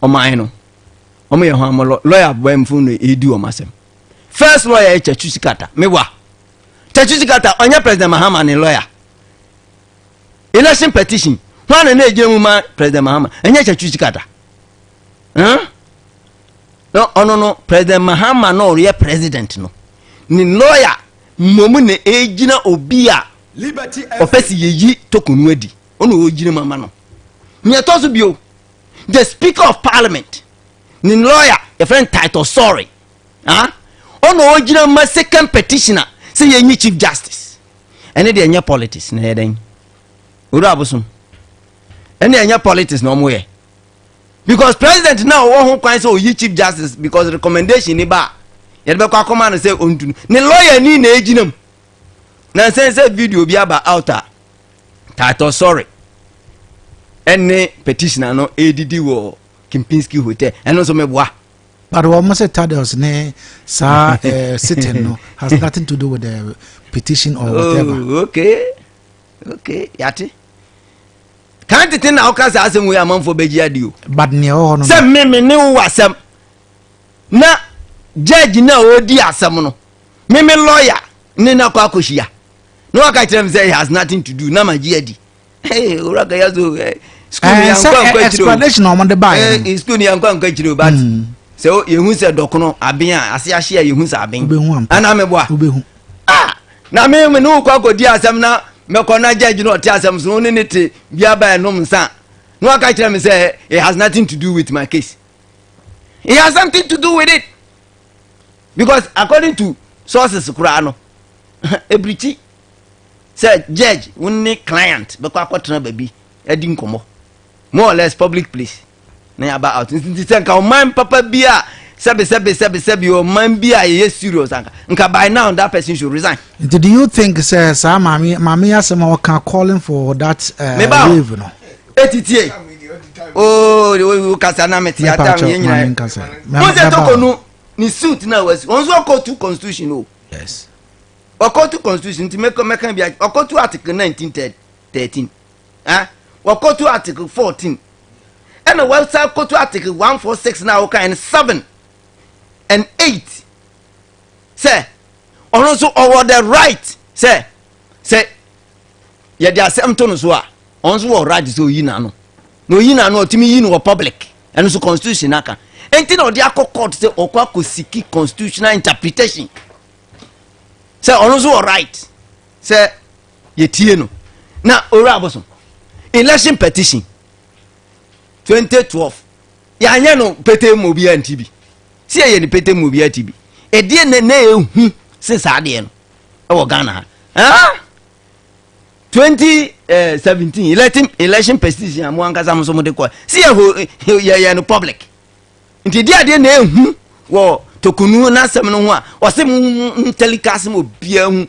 ɔman no, ɔmo yɛ ho amɔ lawyer bɛnfo no edi ɔmo asɛm. First lawyer yɛ Tsatsu Tsikata. Mewa, Tsatsu Tsikata ɔnyɛ President Mahama ne lawyer? Election petition, hwan na egyina mu ma President Mahama? Ɛnyɛ Tsatsu Tsikata? Na ɔno no, President Mahama na ɔyɛ president no ne lawyer mmom na egyina obi a ɔpɛ sɛ yɛyi Torkornoo adi, ɔna ɔgyina mu ama no. Nea ɛtɔ so bio, the Speaker of Parliament ne lawyer, yɛfrɛ no Titus Sory, ah, ɔna ɔgyina ma second petitioner sɛ yɛnyi Chief Justice. Ɛne deɛ ɛnyɛ politics na ɛyɛ dɛn, Owura Abosom? Ɛne ɛnyɛ politics na ɔmo yɛ, because president na ɔwɔ ho kwan sɛ ɔyi Chief Justice, because recommendation ni ba a yɛde bɛkɔ akɔma no sɛ ɔntu no, ne lawyer ni na egyina mu. Na nsɛn sɛ video bi aba out a Titus Sory ɛne petitioner no ɛredidi wɔ Kempinski Hotel, ɛno nso meboa. But wɔn sɛ Thaddeus ne saa sitting no has nothing to do with the petition or whatever. Oh, okay, yate kan tete na ɔka saa asɛm wei, amanfoɔ bɛgye adi o. But nea ɛwɔ hɔ no. Sɛ me ne wo wɔ asɛm na judge na ɔdi asɛm no, me lawyer ne na kɔ akɔhyia na waka kyerɛ me sɛ it has nothing to do na ma gye adi. Hey, owura kaya so school ni yankɔ ankɔ akyire o. Explanation a wɔn de ba yɛ no. School ni yankɔ ankɔ akyire o, but sɛ yehu sɛ dɔkono aben a ase ahye a, yehu sɛ aben. Wobɛhu ampa. Ana meboa? Wobɛhu. Ah, na me ne wo kɔ akɔdi asɛm na mɛkɔ na judge no ɔte asɛm so, wo ne ne te biaba ɛnom nsa na waka kyerɛ me sɛ it has nothing to do with my case. It has something to do with it, because according to sources koraa no, ebirikyi sɛ judge wo ne client bɛkɔ akɔtena baabi adi nkɔmmɔ, more or less public place, na yaba out. Nti sɛ nka ɔman papa bi a, sɛbi sɛbi sɛbi sɛbi, ɔman bi a yɛyɛ serious anka, nka by now that person should resign. Nti do you think sɛ saa maame asɛm a ɔka calling for that Meba o. wave no? Etitie ooo, o kasa na mete ata mi yɛn maame nyinaa nkasa. mo sɛ Torkornoo ne suit na wasi, wɔn nso ɔkɔ constitution o. Ɔkɔ constitution, nti mɛka bi, ɔkɔ article 1913, ah, wɔkɔ article 14, ɛna wɔsa kɔ article 146 na wɔka and 7 and 8 sɛ ɔno nso ɔwɔ the right sɛ yɛde asɛm to no so a, ɔno nso wɔ right sɛ oyi n'ano, na oyi n'ano, ɔtumi yi no wɔ public. Ɛno nso constitution n'aka, nti na ɔde akɔ court sɛ ɔkɔ akɔ seek constitutional interpretation sɛ ɔno nso wɔ right sɛ yɛtie no. Na owura Abosom, election petition 2012, yɛanyɛ no pete mu obiara nti bi si yɛyɛ no pete mu obiara ti bi. Ɛdeɛ na ehu se saa adeɛ no ɛwɔ Ghana ha, ah, 2017 election petition a mo ankasa mo so mo de kɔ si yɛ ho, yɛyɛ no public. Nti di adeɛ na ehu wɔ Torkornoo n'asɛm no ho a ɔsɛ mo ntelecast mo obiara hu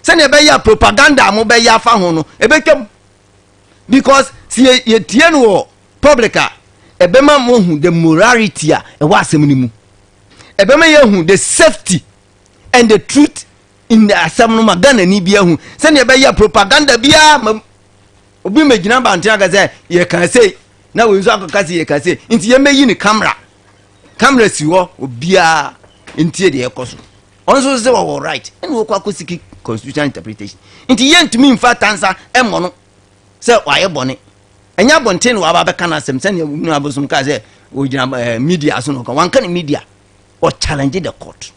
sɛnea ɛbɛyɛ a propaganda a mo bɛyɛ afa ho no ɛbɛtwam, because si yɛ yɛtie no wɔ public a, ɛbɛma mo hu the morality a ɛwɔ asɛm no mu, ɛbɛma yɛhu the safety and the truth in the asɛm no ma Ghana ni bi ahu sɛnea ɛbɛyɛ propaganda biara ma obi ma gyina bante aka sɛ yɛka sei na wei nso akɔka sɛ yɛka sei. Nti yɛmɛyi ne camera si hɔ, obiara ntie deɛ ɛkɔ so. Ɔno nso sɛ wɔwɔ right ɛna wɔkɔ akɔ seek constitutional interpretation, nti yɛntumi mfa tansa ɛmmɔ no sɛ wayɛ bɔne. Ɛnyɛ abɔnten na waba bɛka no asɛm sɛnea wunu Abosom kaa sɛ ɔgyina media so no, ɔka wanka ne media, or challenge the court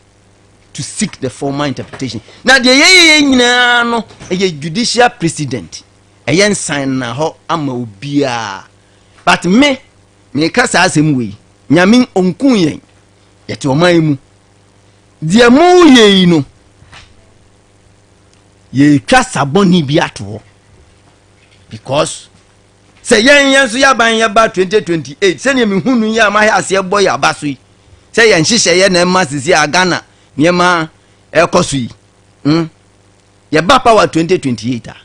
to seek the formal interpretation. Na deɛ yɛyɛ nyinaa no ɛyɛ judicial precedent, ɛyɛ nsan na hɔ ama obiara. But me meka saa asɛm wei, Nyame ɔnku yɛn, yɛte ɔman yi mu. Deɛ moyɛ yi no, yɛtwa sabɔne bi ato hɔ, because sɛ yɛn nso yɛaban yɛba 2028, sɛnea mehu no yi a mahɛ aseɛ bɔ yɛ aba so yi, sɛ yɛn nhyehyɛeɛ na ɛma sisi a Ghana nneɛma ɛkɔ so yi, yɛba power 2028 a,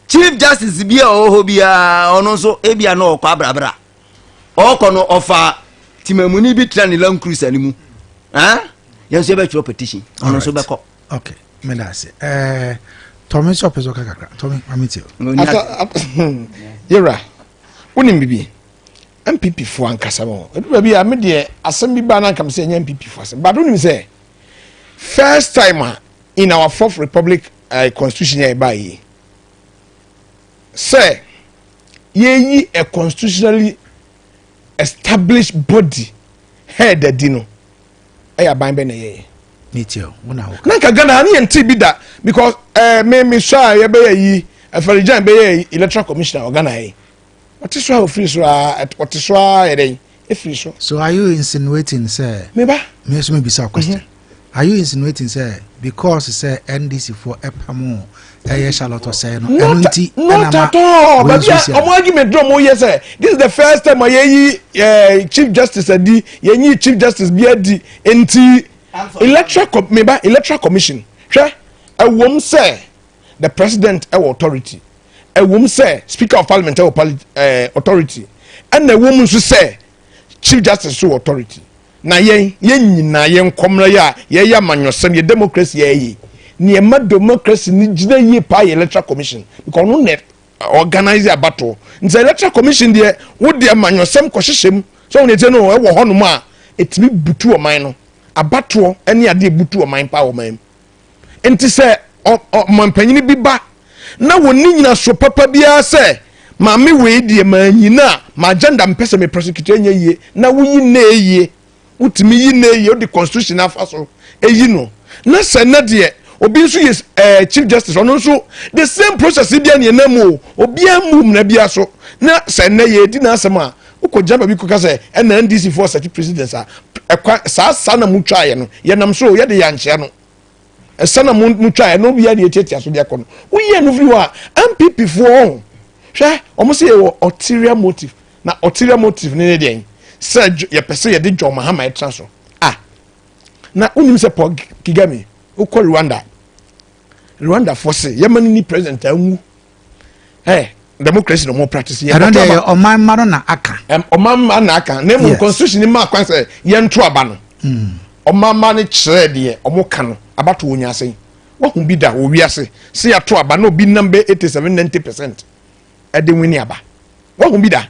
Chief Justice bi a ɔwɔ hɔ biara, ɔno nso ebia na ɔkɔ abrabra, ɔkɔ no ɔfa timamuni bi tena ne Land Cruiser no mu, ah, yɛn nso yɛbɛtwerɛ petition, ɔno nso bɛkɔ. Okay, meda ase. Tɔmi sɛ ɔpɛ sɛ ɔka kakra. Tɔmi, mame tie o. Yɛwura, wonim bibi, NPP foɔ ankasa no, ɛdu baabi a me deɛ asɛm bi baa na nkam sɛ ɛnyɛ NPP foɔ asɛm, but wonim sɛ first time a in our Fourth Republic constitution yɛ ɛbaa yi sɛ yɛyi a constitutionally established body head adi no, ɛyɛ aban bɛ na ɛyɛ. Me tie o, wo na woka. Na nka Ghana ne yɛn ti bi da, because me sɔ a yɛbɛyɛ yi, Afari-Gyan bɛyɛ electoral commissioner wɔ Ghana yi, ɔte so a ofiri so a, ɔte so a yɛ dɛn efiri so. So are you insinuating sɛ Meba. Me nso mebisa question. Are you insinuating sɛ because sɛ NDC foɔ ɛpam ɛyɛ Charlotte Osei no, ɛno nti Not at all. Baabi a ɔmo argument drum ɔmo yɛ sɛ this is the first time a yɛyi Chief Justice adi, yɛnyi Chief Justice bi adi, nti electoral com meba, Electoral Commission, hwɛ, ɛwɔm sɛ the president ɛwɔ authority, ɛwɔm sɛ Speaker of Parliament ɛwɔ authority, ɛna ɛwɔm nso sɛ Chief Justice so wɔ authority. Na yɛn yɛn nyinaa yɛn nkɔmra yi a yɛyɛ amanyɔsɛm, yɛ democracy yɛ yie. Nneɛma democracy ni gyina yie paa yɛ Electoral Commission, because ɔno na organize abatoɔ. Nti Electoral Commission deɛ, wode amanyɔsɛm kɔhyehyɛ mu sɛ wɔn ti no ɛwɔ hɔnom a, ɛtumi butu ɔman no. Abatoɔ ne adeɛ butu ɔman paa wɔ ɔman mu. Nti sɛ ɔmampanyini bi ba na wɔn ni nyinaso papa biara sɛ maame wei deɛ, maa nyina a ma agenda mpɛ sɛ me prosecute nyɛ yie, na woyi nne yie, wotumi yi nne yie, wode constitution afa so eyi no, na sɛ ne deɛ obi nso yɛ Chief Justice, ɔno nso the same process bi a ne yɛn mu o, obiara mu mmara bi so, na sɛ nnɛ yɛ edi n'asɛm a, wokɔ gyina baabi kɔka sɛ ɛna NDC foɔ sɛte president a ɛkwa saa saa na mu twa yɛ no, yɛnam so yɛde yɛ ankyea no ɛsɛ na mu twa yɛ no, obiara de etiatia so de akɔ no, woyɛ no firi hɔ a, NPP foɔ ɔho hwɛ, wɔn sɛ yɛwɔ ulterior motive. Na ulterior motive ne ne deɛ sɛ yɛpɛ sɛ yɛde John Mahama ɛtena so ah. Na wonim sɛ Paul Kagame wokɔ Rwanda, Rwanda fo se yɛma no ni president anwu ɛ democracy na ɔmo practice yɛ. Ɛno deɛ yɛ ɔman mma no na aka. Ɔman mma na aka, na emu constitution ni maa kwan sɛ yɛnto aba no. Ɔman mma no kyerɛ deɛ ɔmo ka no, abato wɔ nyaase wahu bi da wɔ wiase sɛ yɛato aba na obi nam bɛ 87, 90% ɛde wini aba? Wahu bi da?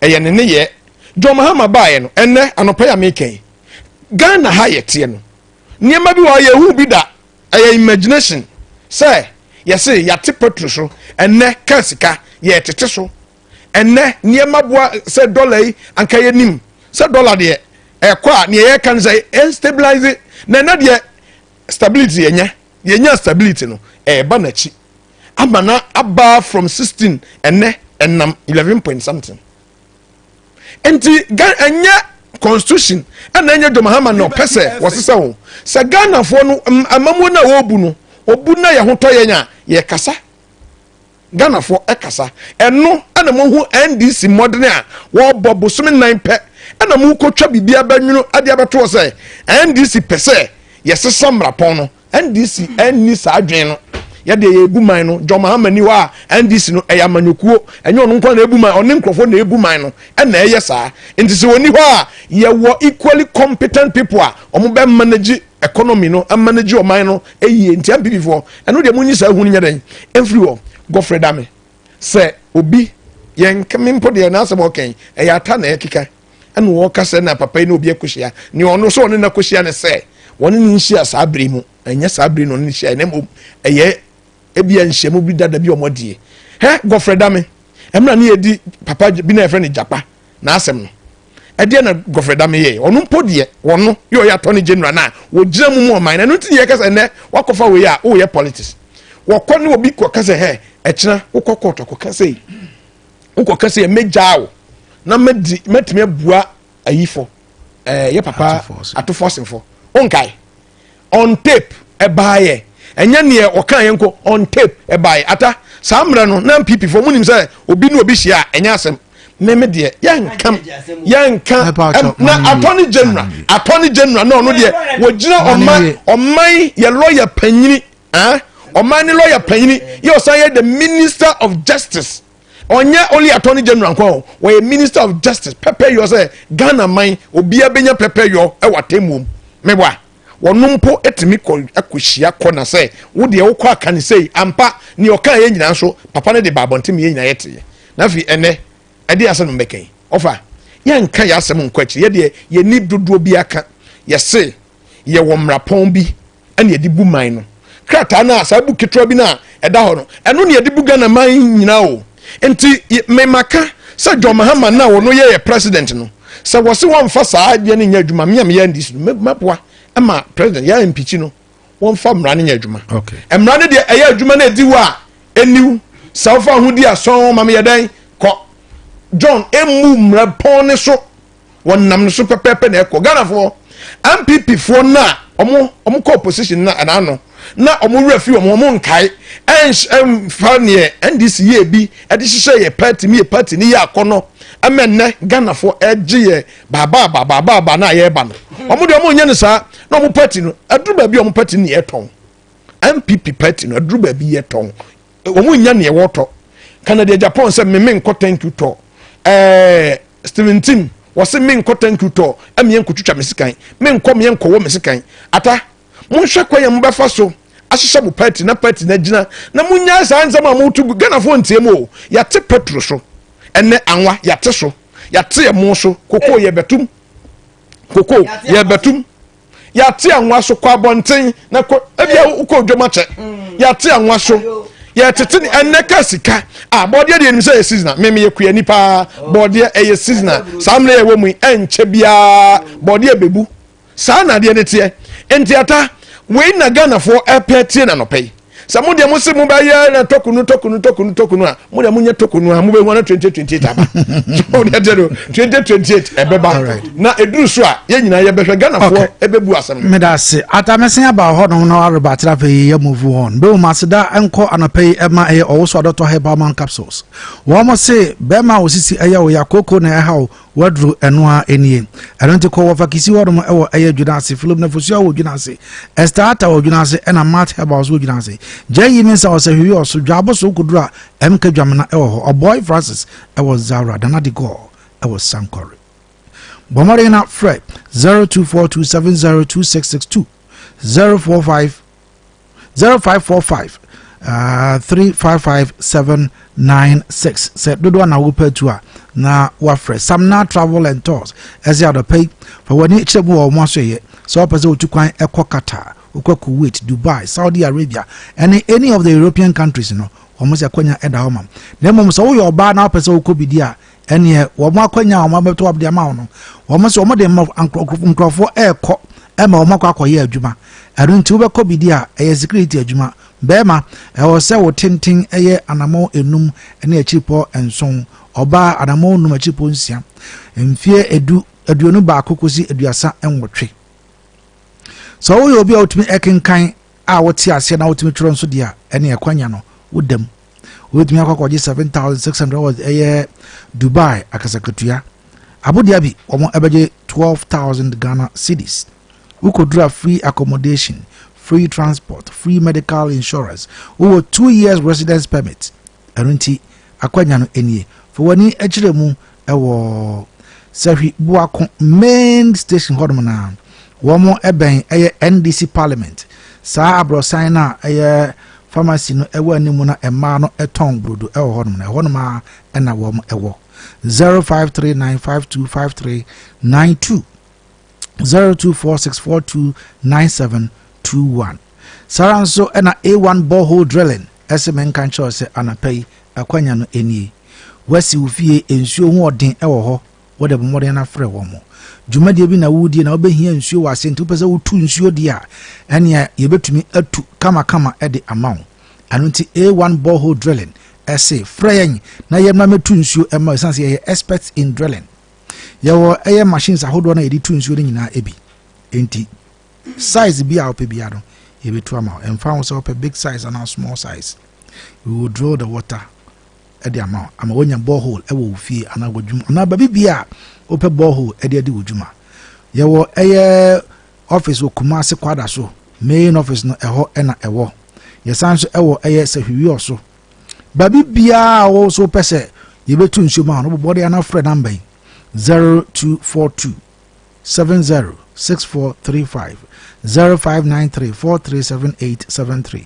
Ɛyɛ ne yɛ John Mahama baeɛ no. Ɛnɛ anɔpa yɛ ameka yi, Ghana ha yɛteɛ no, nneɛma bi wɔ yɛhu bi da, ɛyɛ imagination sɛ yɛse yɛate petrol so, ɛnɛ kaa sika yɛtete so, ɛnɛ nneɛma boa sɛ dɔla yi, anka yɛnim sɛ dɔla deɛ ɛkɔ a, neɛ yɛka no sɛ ɛnstabilize, na ɛnɛ deɛ stability yɛnya yɛnya stability no ɛɛba n'akyi ama na aba from 16, ɛnɛ ɛnam 11 point something. Nti ɛnyɛ constitution ɛna ɛnyɛ John Mahama na ɔpɛ sɛ wɔsesa wɔn sɛ Ghanafoɔ no amamuo no a wɔrebu no, obu na yɛn ho tɔ yɛn a yɛkasa, Ghanafoɔ ɛkasa. Ɛno ɛna mo hu NDC mmɔden a wɔrebɔ bosome 4 pɛ, ɛna mo kɔtwa biribi abɛnwunu ɛde abɛto hɔ sɛ NDC pɛ sɛ yɛsesa mmarapɔn no. NDC ɛnni saa adwene no. Yɛde yɛ ebu man no, John Mahama ni hɔ a, NDC no ɛyɛ amanyɔkuo, ɛnyɛ ɔno nko na ebu man, ɔne nkurɔfoɔ na ebu man no ɛna ɛyɛ saa. Nti sɛ wɔni hɔ a, yɛwɔ equally competent people a wɔn bɛ manage economy no, manage ɔman no ɛyie. Nti NPP foɔ, ɛno deɛ mo nyi saa ehun nyɛ dɛn ɛmfiri hɔ. Godfrey Dame sɛ obi yɛn mi mpo deɛ n'asɛm ɔkɛn ɛyɛ ata na ɛkeka, ɛna wɔka sɛ na papa yi na obi akɔhyia nea ɔno so ɔne na akɔhyia ne sɛ wɔne ne nhyia saa bere mu. Ɛnyɛ saa bere na ɔne ne hyia, ɛna mmom ɛyɛ ebia nhyiamu bi dada bi a ɔmo adie. Hɛ, Godfrey Dame, ɛmuna ne yɛdi papa bi na yɛfrɛ no Japa n'asɛm no, ɛdeɛ na Godfrey Dame yɛ, ɔno mpo deɛ wɔno yɛ ɔyɛ Attorney General na wɔgyina mu mu ɔman na ɛno nti yɛ kasa. Ɛnɛ wakɔfa wei a wɔyɛ politics, wɔkɔ ne obi kɔ kasa hɛ, ɛkyina wokɔ court kɔ kasa yi, wokɔ kasa yɛ mɛgyaa wo na mɛdi mɛtumi abua ayifo yɛ papa Ato Forson fo onkae on tape ɛbaayɛ. Ɛnyɛ neɛ ɔka yɛn nko, on tape ɛbaayɛ ata saa mmerɛ no na NPP fo mu nim sɛ obi ne obi hyia a ɛnyɛ asɛm. Mímí deɛ yɛnka yɛnka na Attorney General na ɔno deɛ wɔgyina ɔman ɔman yɛ lawyer panyini, ah, ɔman ne lawyer panyini yɛ, ɔsan yɛ the Minister of Justice. Ɔnyɛ only Attorney General nkɔ, wɔyɛ Minister of Justice. Pɛpɛ yɔ sɛ Ghana man obiara bɛnya pɛpɛ yɔ ɛwɔ atemmuom mɛboa wɔn mpo etumi kɔ akɔhyia kɔ na sɛ wo deɛ wokɔ aka ne sei ampa nea ɔka yɛ nyinaa nso papa no de ba abɔnten yɛ nyinaa yɛ te. Na afei ɛnɛ ɛde asɛm no mbɛka yi ɔfa yɛnka yɛ asɛm nkɔ akyiri. Yɛdeɛ yɛni dodoɔ bi aka, yɛse yɛwɔ mmarapɔn bi ɛna yɛde bu man no krataa no a saa bu ketewa bi no a ɛda hɔ no, ɛno na yɛde bu Ghana man nyinaa o. Nti mmemmaka sɛ John Mahama na ɔno yɛ yɛ president no sɛ wɔse wɔmfa saa adeɛ no nyɛ adwuma. Me a meyɛ NDC no, mɛboa ma president yɛ impeach no, wɔmfa mmara no nyɛ adwuma. Mmara no deɛ ɛyɛ adwuma no ɛdi hɔ a ɛniw sɛ wofa ho di asɔn ma meyɛ dɛn kɔ John emu mmara pɔn ne so, wɔnam no so pɛpɛɛpɛ na ɛkɔ. Ghanafoɔ, NPP foɔ no a ɔmo kɔ opposition na ɛnaano na ɔmo werɛ fi ɔmo, ɔmo nkae ɛnfa neɛ NDC yɛ bi ɛde hyehyɛ yɛ party mi, yɛ party ne yɛ akɔnɔ ɛmɛ nnɛ Ghanafoɔ ɛgye yɛ baabaaba baabaaba na yɛreba no. Ɔmo deɛ ɔmo nyɛ no saa na ɔmo party no ɛduru baabi a ɔmo party no yɛ tɔn. NPP party no ɛduru baabi yɛ tɔn, ɔmo nya neɛ wɔtɔ. Canada, Japan sɛ meme nkɔ thank you tɔ Stephen Tim. Wɔsi mi nkɔ thank you tour, ɛmi yɛn nkotwitwa mi sikan, mi nkɔ mi yɛn nkɔwɔ mi sikan. Ata, monhwɛ kwan yɛn mo bɛfa so ahyehyɛ mo party na party na gyina na mo nya saa nsɛm a mo tu gu. Ghanafoɔ ntie mu o. Yɛate petrol so, ɛnɛ anwa yɛate so, yɛate ɛmo so, koko yɛbɛtum, koko yɛbɛtum, yɛate anwa so. Kɔ abɔnten na kɔ ebia wokɔ odwom akyɛ. Yɛate anwa so, yɛtete ne ɛnɛ ka sika a bɔɔdeɛ deɛ, nim sɛ ɛyɛ seasonal. Mímí yɛ kuani paa. Bɔɔdeɛ ɛyɛ seasonal. Saa mmerɛ yɛ wɔ mu yi, ɛnkyɛ biara bɔɔdeɛ bɛbu. Saa na adeɛ ne teɛ. Nti Ata, wei na Ghanafoɔ ɛpɛ tie na nɔpɛ yi sɛ mo deɛ mo se mo bɛyɛ na tɔkunu tɔkunu tɔkunu tɔkunu a, mo deɛ mo nyɛ tɔkunu a, mo bɛ hu ana 2028 aba. So deɛ teɛ no, 2028 ɛbɛba na eduru so a, yɛn nyinaa yɛbɛhwɛ. Ghanafoɔ ɛbɛbu asɛm no. Meda ase, Ata. Mɛsen aba hɔnom na wareba atena. Afei yɛ move on bɛwu mu. Aseda nkɔ anɔpɛ yi ɛma ɛyɛ ɔwo so adɔtɔ herbal man capsules. Wɔn mo se bɛrima a osisi ɛyɛ wo ya koko na ɛha wo, waduru ɛno a ɛnie. Ɛno nti kɔ wɔfa kisi hɔnom ɛwɔ ɛyɛ dwena ase, Philip Nafosua wɔ dwena ase, Esther Ata wɔ dwena ase, ɛna Mat Herbal nso wɔ dwena ase. Gya yi mi nsa ɔsɛ hwehwɛ ɔso dwaabo so koduru a MK Dwamena ɛwɔ hɔ, Ɔbɔy Francis ɛwɔ Zaura, Nana de Gɔɔ ɛwɔ Sankɔre. Bɔmmɔden na frɛ 0242702662, 045 0545 355796. Sɛ dodoɔ na wopɛ tu a, na wafrɛ Samna Travel and Tours. Ɛsɛ adɔpɛ yi fa w'ani kyerɛ mu wɔ wɔn aso yɛ sɛ wɔpɛ sɛ wotu kwan ɛkɔ Qatar, wokɔ Kuwait, Dubai, Saudi Arabia ɛne any of the European countries no, wɔn sɛ akwanya ɛda hɔ ma. Na mmom sɛ woyɛ ɔbaa na wopɛ sɛ wokɔ bi di a, ɛneɛ wɔn akwanya a wɔn abɛto abde ama wo no, wɔn sɛ wɔn de nkurɔfoɔ ɛɛkɔ ɛma wɔn akɔ akɔyɛ adwuma. Ɛno nti wobɛkɔ bi di a, ɛyɛ security adwuma. Bɛrima, ɛwɔ sɛ wo tenten ɛyɛ anammɔn 5 ne akyiripɔ 7, ɔbaa anammɔn 5 akyiripɔ 6, mfeɛ 10, 21 kɔsi 38. Sɛ woyɛ obi a wotumi ɛkenkan a wote aseɛ na wotumi twerɛ nso deɛ a, ɛne ɛkwanya no wodam, wobɛtumi akɔ akɔgye 7600 wɔ ɛyɛ Dubai akasakatua. Abu Dhabi, wɔn ɛbɛgye 12,000 Ghana cedis. Wokɔduru, free accommodation, free transport, free medical insurance, wowɔ 2 years residence permit. Ɛno nti akwanya no nie. Fa w'ani akyerɛ mu ɛwɔ Sɛhwi Buako main station hɔnom na wɔn ɛbɛn ɛyɛ NDC parliament, saa aborɔsan no a ɛyɛ pharmacy no ɛwɔ anim na mmaa no ɛtɔn brodo ɛwɔ hɔnom na ɛhɔnom a ɛna wɔn ɛwɔ. 0539525392, 0246429721. Saa nso ɛna A1 borehole drilling ɛsɛ menka nkyerɛw sɛ anapa yi akwanya no nie. Wasi wo fie, nsuo ho ɔden ɛwɔ hɔ, wɔde bɔ mmɔden no afrɛ wɔn mo. Dwumadie bi na wodie na wobɛhia nsuo wɔ ase, nti wopɛ sɛ wotu nsuo deɛ a, ɛnea yɛbɛtumi atu kamakama ɛde ama wo. Ɛno nti A1 borehole drilling ɛse frɛ yɛn na yɛmmra mɛtu nsuo ɛma, ɛsiane sɛ yɛyɛ experts in drilling. Yɛwɔ ɛyɛ machines ahodoɔ no a yɛde tu nsuo no nyinaa ebi. Nti size bi a wopɛ biara no, yɛbɛtu ama wo. Ɛmfa ho sɛ wopɛ big size anaa small size, we will drill the water ɛde ama wo ama woanya borehole ɛwɔ wo fie anaa w'adwuma anaa baabi bia a wopɛ borehole ɛde adi wo dwuma. Yɛwɔ ɛyɛ office wɔ Kumase Kwada so, main office no ɛhɔ ɛna ɛwɔ. Yɛsan nso ɛwɔ ɛyɛ Sɛhwiwiɔ so. Baabi biara a wɔwɔ so wopɛ sɛ yɛbɛtu nsuo ma wo no, bɔbɔde ana frɛ number yi: 0242 706435, 0593 437873.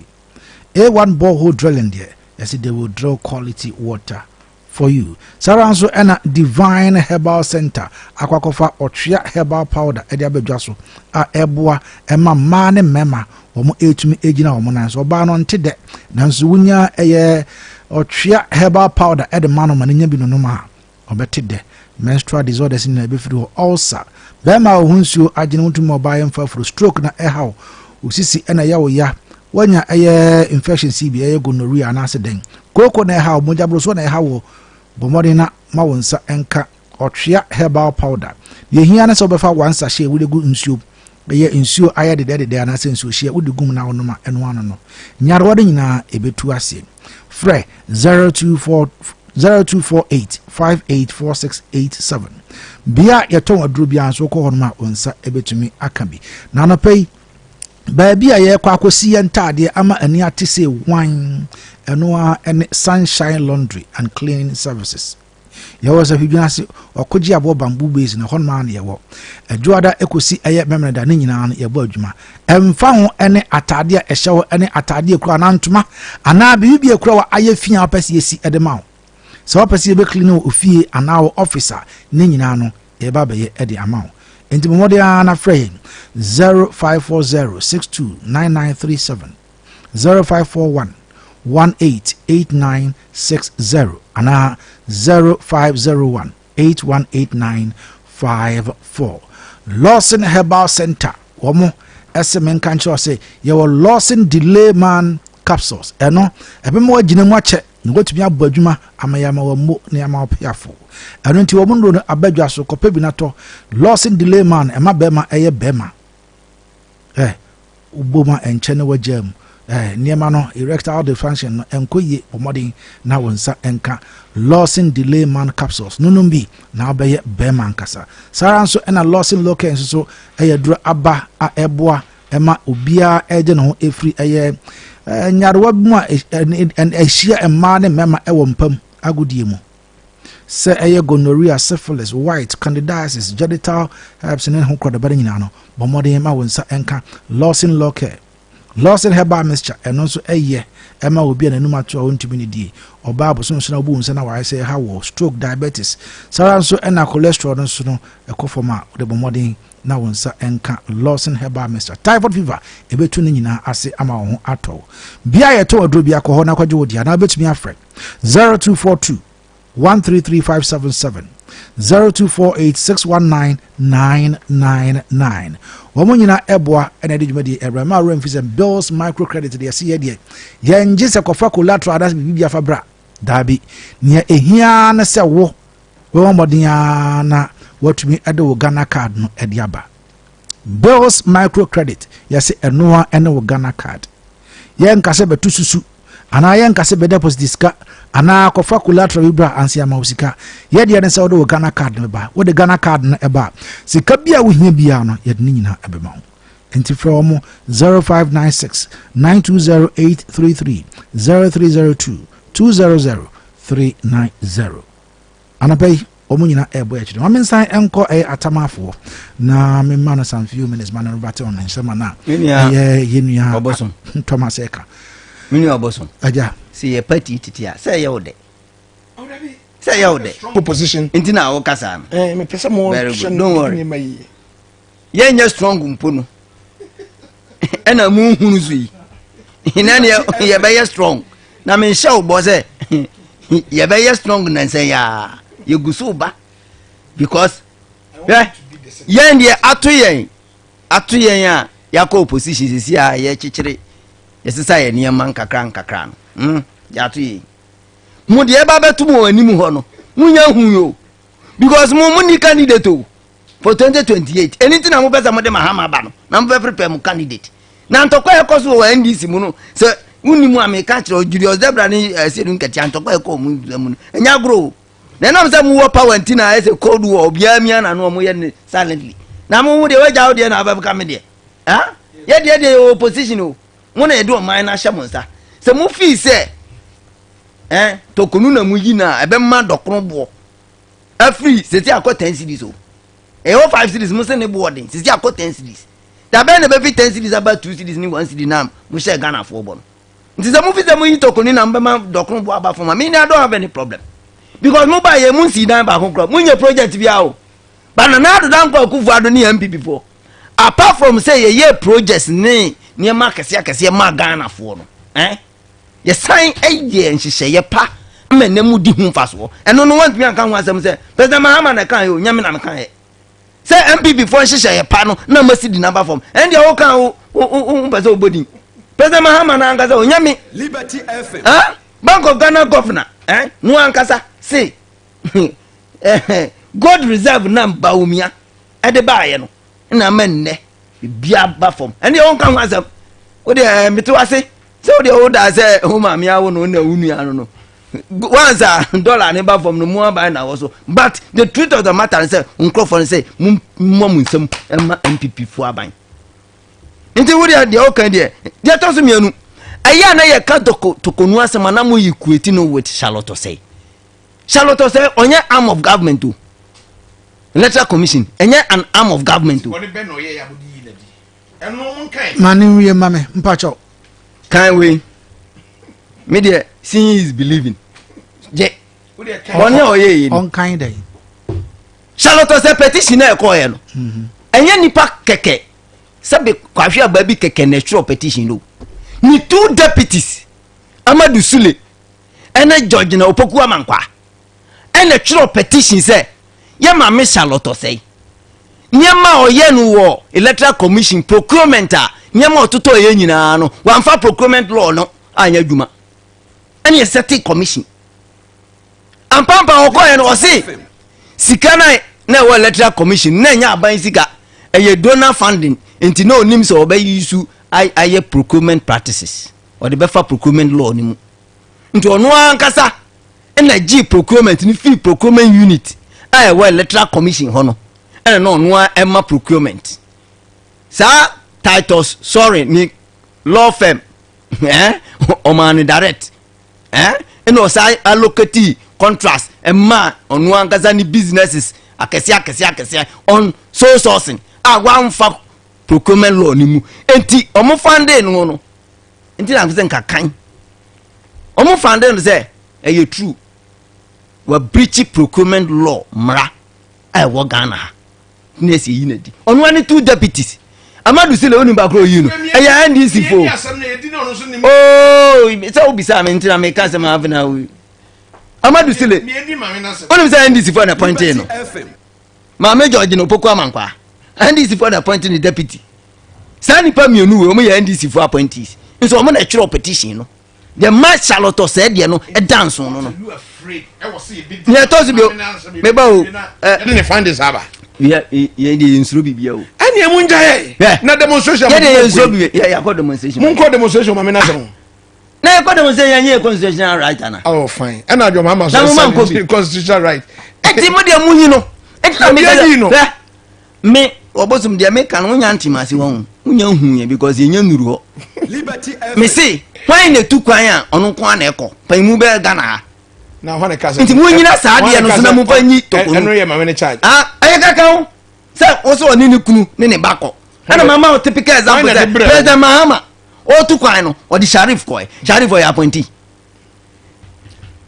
A1 borehole drilling deɛ, yɛsɛ they will drill quality water for you. Saa nso ɛna Divine Herbal Center akɔ akɔfa ɔtwea herbal powder ɛde abɛdwa so a ɛboa ɛma mmaa ne mmarima wɔn ɛtumi gyina wɔn nan so. Ɔbaa no nte dɛ, nanso wonya ɛyɛ ɔtwea herbal powder ɛde ma no ma no nya bi nonom a, ɔbɛte dɛ. Menstrual disorders nyinaa ɛbɛfiri hɔ, ulcer, bɛrima a ɔho nsuo agyene wontumi ɔbaa yɛmfa afuro, stroke na ɛhaw osisi ɛna ɛyɛ wo ya, woanya ɛyɛ infection si bi, ɛyɛ gonorrhea anaasɛ dɛn, kooko na ɛhaw, mogya borosoɔ na ɛha wɔ, bɔ mmɔden na ma wo nsa nka ɔtwea herbal powder. Deɛ hia ne sɛ wobɛfa one sachet, wode gu nsuo, ɛyɛ nsuo ayɛ dedɛdedɛ anaasɛ nsuo hyia, wode gum na wonom a, ɛno ano no nyarewa no nyinaa ɛbɛtu aseɛ. Frɛ 024 0248 584687. Bea yɛtɔn aduro biara nso, wokɔ hɔnom a, wo nsa ɛbɛtumi aka bi. Na anɔpɛ yi, baabi a yɛrekɔ akɔsi yɛn ntaadeɛ ama ani ate sɛ wan, ɛno a ɛne Sunshine Laundry and Cleaning Services. Yɛwɔ sɛ hwidwan ase ɔkogye aboɔ bamboo base no, ɛhɔnom ara na yɛwɔ. Adwoada ɛkɔsi ɛyɛ Memeneda ne nyinaa no yɛbɔ adwuma. Ɛmfa ho ɛne ataadeɛ a ɛhyɛ wo ɛne ataadeɛ kura anaa ntoma anaa biribi bi a ɛkura wɔ ayɛ fi a wopɛ sɛ yɛsi ɛde ma wo. Sɛ wopɛ sɛ yɛbɛ clean wɔ ofie anaa wɔ office a, ne nyinaa no yɛba abɛyɛ ɛde ama wo. Enti bɔ mmɔden ara na frɛ yɛn 0540 62 9937, 0541 188960 anaa 0501 818954. Lawson Herbal Center, wɔn ɛsɛ menka nkyerɛ sɛ yɛwɔ Lawson Delay Man capsules. Ɛno ɛbɛma wagyina mu akyɛ na watumi abɔ adwuma ama yɛ ama wɔn ne ama wɔpeafo. Ɛno nti wɔn nnuro no abadwa so, kɔpɛ bi natɔ. Lawson Delay Man ɛma bɛrima ɛyɛ bɛrima, wobɔ mu a ɛnkyɛ ne wagya mu, nneɛma no erectile dysfunction no ɛnkɔ yie. Bɔ mmɔden na wɔn nsa nka Lawson Delay Man capsules nonom bi na wobɛyɛ bɛrima ankasa. Saa ara nso ɛna Lawson Locare nso so ɛyɛ duro aba a ɛboa ɛma obiara ɛgye ne ho ɛfiri ɛyɛ nyarewa bi mu a ɛhyia mmaa ne mmarima ɛwɔ mpam agodie mu, sɛ ɛyɛ gonorrhea, syphilis, white, candidiasis, genital herpes ne ho korɔdɔba no nyinaa no. Bɔ mmɔden ma wo nsa nka Lawson Locare. Lawson Herbal Mixture, ɛno nso ɛyɛ ɛma obi a n'anum ato a ɔntumi ne die, ɔbaa bosom so na wobu nsa na wayɛ sɛ ɛha wɔ stroke, diabetes. Saa ara nso ɛna cholesterol no nso no ɛkɔ fam a, wode bɔ mmɔden na wo nsa nka Lawson Herbal Mixture. Typhoid fever, ɛbɛtu no nyinaa ase ama wo ho atɔ. Bia yɛtɔn aduro bi akɔ hɔ na akɔgye wo deɛ, anaa wobɛtumi afrɛ 0242 133577, 0248 619 999. Wɔn nyinaa ɛboa ɛna ɛde dwumadie ɛbrɛ ma awura mfi sɛ Bills Microcredit deɛ ɛsi yɛ deɛ yɛngye sɛ kɔfa collateral anaasɛ biribi bi afa bra. Daabi, nea ehia ne sɛ wo wɔn mmɔden ara na watumi ɛde wo Ghana Card no ɛde aba. Bills Microcredit, yɛsɛ ɛnoa ɛne wo Ghana Card. Yɛnka sɛ bɛto susu anaa yɛnka sɛ bɛ deposit sika anaa kɔfa collateral bi bra anse ama wo sika. Yɛdeɛ ne sɛ wode wo Ghana Card no bɛba. Wode Ghana Card no ɛba a, sika bi a wohia biara no, yɛde ne nyinaa ɛbɛma wo. Nti frɛ wɔ mo 0596 920833, 0302 200 390. Anɔpa yi wɔn nyinaa ɛrebɔ akyire. Ma mensan nkɔ ɛyɛ atamafoɔ na mema no some few minutes ma no bate ɔno nsɛm ana ɛyɛ yɛ nua Thomas ɛka. Me nua ɔbɔsom. Agya. Sɛ yɛ party tete a, sɛ ɛyɛ wo dɛ, sɛ ɛyɛ wo dɛ opposition. Nti na wo kasa no. Mepɛ sɛ mo Very good, don't worry. Nneɛma yie. Yɛnyɛ strong mpo no ɛna mu nhunu so yi na neɛ yɛbɛyɛ strong na menhyɛ wo bɔ sɛ yɛbɛyɛ strong nansɛn yaa yɛgu so ba, because hwɛ, yɛn deɛ ato yɛn a yɛakɔ opposition sisi a yɛkyekyere yɛsesa yɛ nneɛma nkakra nkakra no, yɛato yɛn mo deɛ ɛba bɛto mo anim hɔ no, monya hu yi o, because mo ni candidate o for 2028. Ɛni ti na mo pɛ sɛ mo de Mahama ba no na mo fɛ prepare mo candidate na ntɔkwa ɛkɔ so wɔ NDC mu no, sɛ wonni mu a meka kyerɛ Julius Debra ne Asiedu Nketia, ntɔkwa ɛkɔ mu mu no ɛnyɛ agorɔ o. Na ɛnam sɛ mowɔ power nti na ayɛ sɛ cold war, obiara mia na no ɔmo yɛ ne silently na mo ho deɛ wagya wo deɛ na abɛka me deɛ ah yɛ deɛ yɛ opposition o. Mo na yɛde ɔman no ahyɛ mo nsa sɛ mo fii sɛ tokonu na mo yi na ɛbɛma dɔkono boɔ afiri sisi akɔ 10 cedis o. Ɛwɔ 5 cedis, mo sɛ ne boɔ den, sisi akɔ 10 cedis. Dabɛn na bɛfi 10 cedis aba 2 cedis ne 1 cedi na mo hyɛ Ghanafoɔ bɔ no? Nti sɛ mo fi sɛ mo yi tokoni na mo bɛma dɔkono boɔ aba fam a, me ni I don't have any problem, because mo ba yɛ mo nsi dan baako kora, mo nyɛ project bi a o ba Nana Addo Dankwa Akufo Addo ne NPP foɔ, apart from sɛ yɛyɛ projects ne nneɛma akɛseɛ akɛseɛ maa Ghanafoɔ no, yɛsan yɛ nhyehyɛeɛ pa ma ɛnɛ mu di ho mfasoɔ. Ɛno no wantumi anka ho asɛm sɛ President Mahama na ɛka yɛ o, nyame na meka yɛ sɛ NPP foɔ nhyehyɛeɛ pa no na ma si di naba fam. Ɛn deɛ woka wo wo mpɛ sɛ wobɔ din President Mahama na ankasa o, nyame. Liberty FM. Ah, Bank of Ghana governor no ankasa se gold reserve na Bawumia ɛde baayɛ no na ama nnɛ bibia ba fam. Ɛne deɛ wonka ho asɛm, wode mete wase sɛ wodeɛ woda sɛ wo maame awo no na wo nua no once a dollar ne ba fam no mu aban na wɔ so. But the truth of the matter ne sɛ nkurɔfoɔ no sɛ mommɔ mo nsam ma NPP foɔ aban. Nti wodeɛ deɛ woka deɛ ɛtɔ so mmienu, ɛyɛ a na yɛka tokonu asɛm a na moyi kueti no with Charlotte Osei. Charlotte Osei ɔnyɛ arm of government o. Electoral Commission ɛnyɛ an arm of government o. Bɔne bɛn na ɔyɛeɛ a mode yii no adi? Ɛno monkae. Ma ne nwie ma me mpakyɛw. Kan wei. Me deɛ seeing is believing. Gye. Bɔne a ɔyɛ yɛ ni. Ɔnkan dɛn? Charlotte Osei petition na ɛkɔɔyɛ no. Ɛnyɛ nipa kɛkɛ sɛbe kwahwe aba bi kɛkɛ na ɛtwerɛ petition no. Ne two deputies Amadu Sule ɛne Georgina Opoku Amankwa ɛna twerɛ petition sɛ yɛ maame Charlotte Osei nneɛma a ɔyɛ no wɔ Electoral Commission procurement a nneɛma a ɔtotɔ yɛ nyinaa no wamfa procurement law no anyɛ adwuma ɛne ɛsɛte commission ampampa ɔkɔɛ no ɔse sika no na ɛwɔ Electoral Commission na ɛnyɛ aban sika, ɛyɛ donor funding, nti na onim sɛ ɔbɛyi su ayɛ procurement practices, ɔde bɛfa procurement law no mu, nti ɔno ankasa ɛna gye procurement no fii procurement unit a ɛwɔ Electoral Commission hɔ no, ɛna na ɔno a ɛma procurement saa Titus sorry ne law firm ɔmaa no direct ɛna ɔsan allocate contracts ɛma ɔno ankasa ne businesses akɛseɛ akɛseɛ akɛseɛ on sole sourcing a wamfa procurement law no mu. Nti ɔmo fande no, nti na sɛ nkakan ɔmo fande no sɛ ɛyɛ true wa breach procurement law, mmara a ɛwɔ Ghana ha ne ɛsɛ yi na di ɔno ani two deputies Amadu Sile onim baako oyi no ɛyɛ NDC fo ooo sɛ obisa mi ntina mi ka sɛm afi na oyi Amadu Sile onim sɛ NDC fo na appoint no. Maame George na Opoku Amankwa, NDC fo na appoint ne deputy. Saa nipa mmienu wei wɔn yɛ NDC fo appointees nso wɔn na ɛtwerɛ petition no deɛ ma Charlotte Osei deɛ no ɛda nso no. Nea ɛtɔ so bio meba o ɛ ɛne ne findings aba. Yɛ yɛ deɛ yɛ nsuro biribi o. Ɛne ɛmu ngya yɛ na demonstration. Yɛ deɛ yɛ nsuro biribi yɛ yɛakɔ demonstration. Monkɔ demonstration maame no asɛm. Na yɛkɔ demonstration yɛn yɛ constitutional right ana. Oh fine, ɛna adwuma ama so Na mo ma nkɔ bi. sɛ constitutional right. Ɛti mo deɛ mo yi no ɛti na mi Obiara yi no. Hwɛ me ɔbɔsum deɛ meka no wonya ntem ase wɔn wonya hu yɛ because yɛnya nuru hɔ. Me se hwan na etu kwan a ɔno nko ana ɛkɔ panyimu bɛyɛ Ghana ha. Na hɔ ne ka sɛ Nti mo nyina saa adeɛ no so na mo fa nyi tokoro. Ɛno yɛ maame ne charge. Ah, ɛyɛ kaka ho sɛ wo sɛ ɔne ne kunu ne ne ba kɔ ɛna mama wo typical example Hwan na sɛ de brɛ wo? President Mahama ɔtu kwan no ɔde Sharif kɔɛ. Sharif ɔyɛ appointee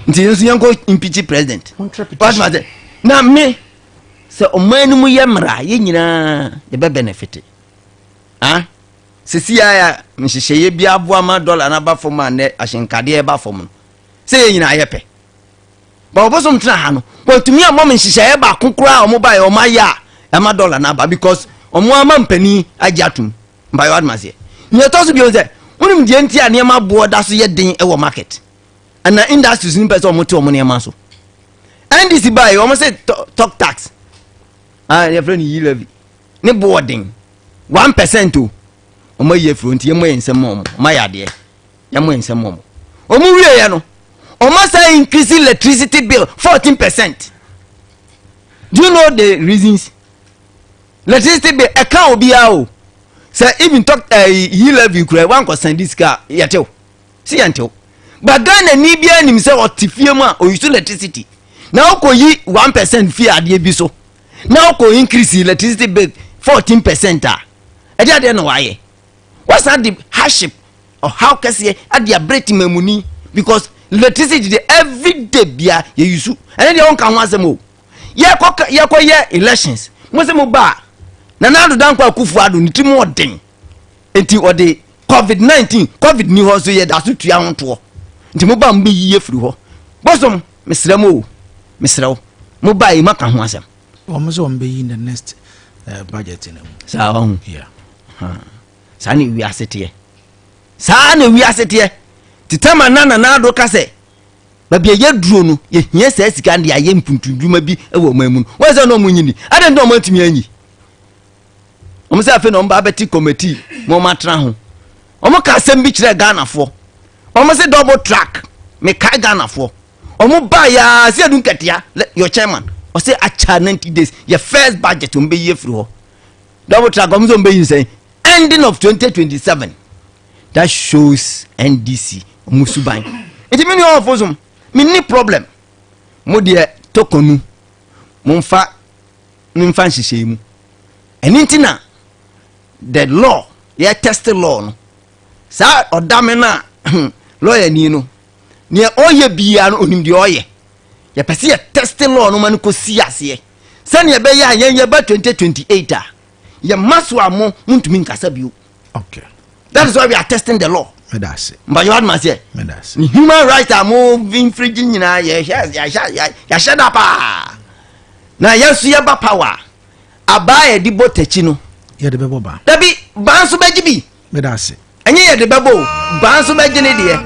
nti yɛn nso yɛnkɔ impeach president. Montwerɛ petition. Watuma sɛ na me sɛ ɔman no mu yɛ mmara yɛn nyinaa yɛbɛ benefit. Ah, sisi a nhyehyɛeɛ bi aboa ma dollar n'aba fam a nnɛ ahyɛnkadeɛ ba fam no sɛ yɛn nyinaa yɛ pɛ ba ɔbɔsɔm tena ha no wɔtumi ammɔ me nhyehyɛeɛ baako koraa a ɔmo baeɛ ɔmo ayɛ a ɛma dollar n'aba because ɔmo ama mpanin agye atom mbayɛ wadoma seɛ. Nea ɛtɔ so bio sɛ wonim deɛ nti a nneɛma boɔ da so yɛ den wɔ market ɛna industries no pɛ sɛ ɔmo te ɔmo nneɛma so. NDC baeɛ ɔmo sɛ talk tax a yɛfrɛ no yi levy ne boɔ den 1% o, ɔmo ayi afiri hɔ nti yɛmmɔ yɛn nsɛm ma ɔmo. Ɔmo ayɛ adeɛ, yɛmmɔ yɛn nsɛm ma ɔmo. Ɔmo wieɛ no ɔmo asa increase electricity bill 14%. Do you know the reasons? Electricity bill ɛka obiara o sɛ even talk yi levy kura wankɔ di sika yɛtew si yɛntew, but Ghana ni biara nim sɛ ɔte fie mu a oyi so electricity na ɔkɔ yi 1% fie adeɛ bi so na ɔkɔ increase electricity bill 14% a ɛde adeɛ na wayɛ wasan de hardship ɔhaw kɛseɛ ade abere temamuni because electricity de every day bia yɛyi so. Ɛne deɛ ɔnka ho asɛm o. Yɛkɔ yɛkɔ yɛ elections mo sɛ mo ba a Nana Addo Dankwa Akufo Addo ne ti mu ɔden nti ɔde COVID-19, COVID ni hɔ nso yɛ da so tua ho toɔ nti mo ba mo bɛ yiyie firi hɔ. Bosom mesrɛ mo o, mesrɛ wo mo ba yi maka ho asɛm. Wɔn sɛ wɔn bɛyi in the next budget no mu. Saa ɔho. Saa na ewiase teɛ, saa na ewiase teɛ tetama na Nana Addo ka sɛ baabi a yɛduro no yɛhia saa sika no de ayɛ mpuntudwuma bi wɔ ɔman mu no wɔn sɛ na ɔmo nyini adan na ɔmo antumi anyi ɔmo sɛ afei na ɔmo ba abɛte committee ma ɔmo atena ho. Ɔmo ka asɛm bi kyerɛ Ghanafoɔ, ɔmo sɛ double track. Mekae Ghanafoɔ ɔmo ba yaa sɛ ɛdu nkatea your chairman ɔsɛ akyɛ 90 days yɛ first budget ɔmo bɛyi afiri hɔ double track. Ɔmo sɛ ɔmo bɛyi nsɛn ending of 2027. That shows NDC ɔmo suban. Nti mi ni ɔwɔ fo so mi ni problem. Mo deɛ tokonu momfa memfa nhyehyɛ mu. Ɛno nti na the law, yɛ test law no saa ɔdame no a lawyer ni no, nea ɔyɛ biara no, onim deɛ ɔyɛ. Yɛpɛ sɛ yɛ test law no ma no kɔsi aseɛ sɛnea ɛbɛyɛ a yɛn yɛba 2028 a, yɛma so a, mo montumi nkasa bio. That is why we are testing the law. Meda ase. Mpanyɛ wadoma seɛ. Meda ase. Ne human right a mo infringe nyinaa, yɛhyɛ yɛhyɛ yɛhyɛ da paa na yɛn nso yɛba power a, abaa yɛde bɔ takyi no. Yɛde bɛbɔ ba. Dabi, baa nso bɛgye bi. Meda ase. Ɛnyɛ yɛde bɛbɔ o, baa nso bɛgye ne deɛ.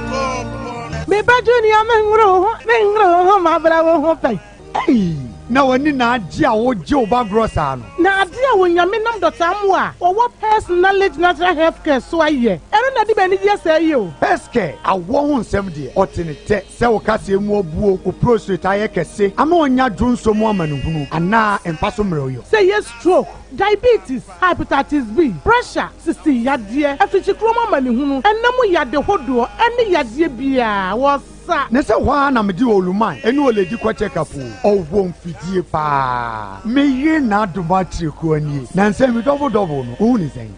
Meba Junior, menwere wo ho, menwere wo ho, mabra wo ho pɛn. Ei, na w'ani na agye a wogye wo ba gorɔ saa no. Na ade a Onyame nam Dɔkta Amoah a ɔwɔ Pes Knowledge Natural Health Care so ayɛ, ɛno na ɛde m'anigyeɛ sɛɛ yi o. Pes Care, awoɔ ho nsɛm deɛ, ɔte ne tɛ. Sɛ wo kaseɛ mu abuo, wo prostate ayɛ kɛse ama ɔnya dwonsɔ mu amanehunu anaa mpa so mmerɛwyɔ. Sɛ ɛyɛ stroke, diabetes, hepatitis B, pressure, sisi yadeɛ, afikyikurom amanehunu, ɛnam yade hodoɔ ɛne yadeɛ biara wɔ sa. Ne sɛ hɔ ara na mede Oluman ne Oledi kɔ check up o. Ɔwɔ mfidie paa. Me yere n'adom akyerɛkuo nie. Nansa mi double double no, wohu ne sɛn?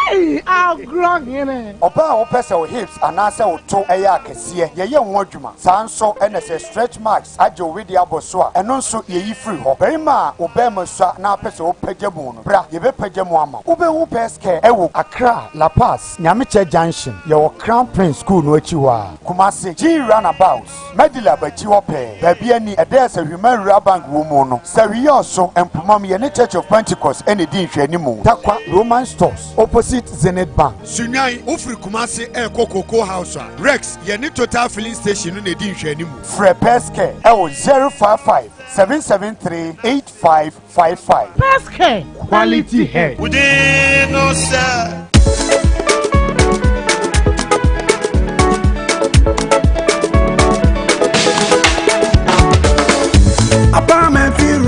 Hey, agorɔ hene. Ɔbaa a wopɛ sɛ wo hips anaasɛ wo to ɛyɛ akɛseɛ, yɛyɛ ho adwuma. Saa nso ɛna sɛ stretch marks agye wo wedeɛ abɔ so a, ɛno nso yɛyi firi hɔ. Barima a wo bɛrima sua na apɛ sɛ wopagya mu no, bra, yɛbɛpagya mu ama wo. Wobɛhu Pes Care ɛwɔ Accra, La Paz, Nyamekyɛ Junction, yɛwɔ Crown Prince School no akyi hɔ a. Kumasi, G Roundabout, Medilab akyi hɔ pɛɛ, baabi ani ɛdɛ sɛ Hwima Rural Bank wɔ mu no. Sɛ wiyɛ ɔso, Mpomam, yɛne Church of Pentecost ɛna ɛdi nhwɛanimu. Tarkwa, Roman Stores, opposite Zenith Bank. Sunyani, wofiri Kumasi ɛrekɔ Cocoa House a, Rex, yɛne Total Filling Station no na ɛdi nhwɛanimu. Frɛ Pes Care ɛwɔ 055 773 8555. Pes Care. Quality head. Within us.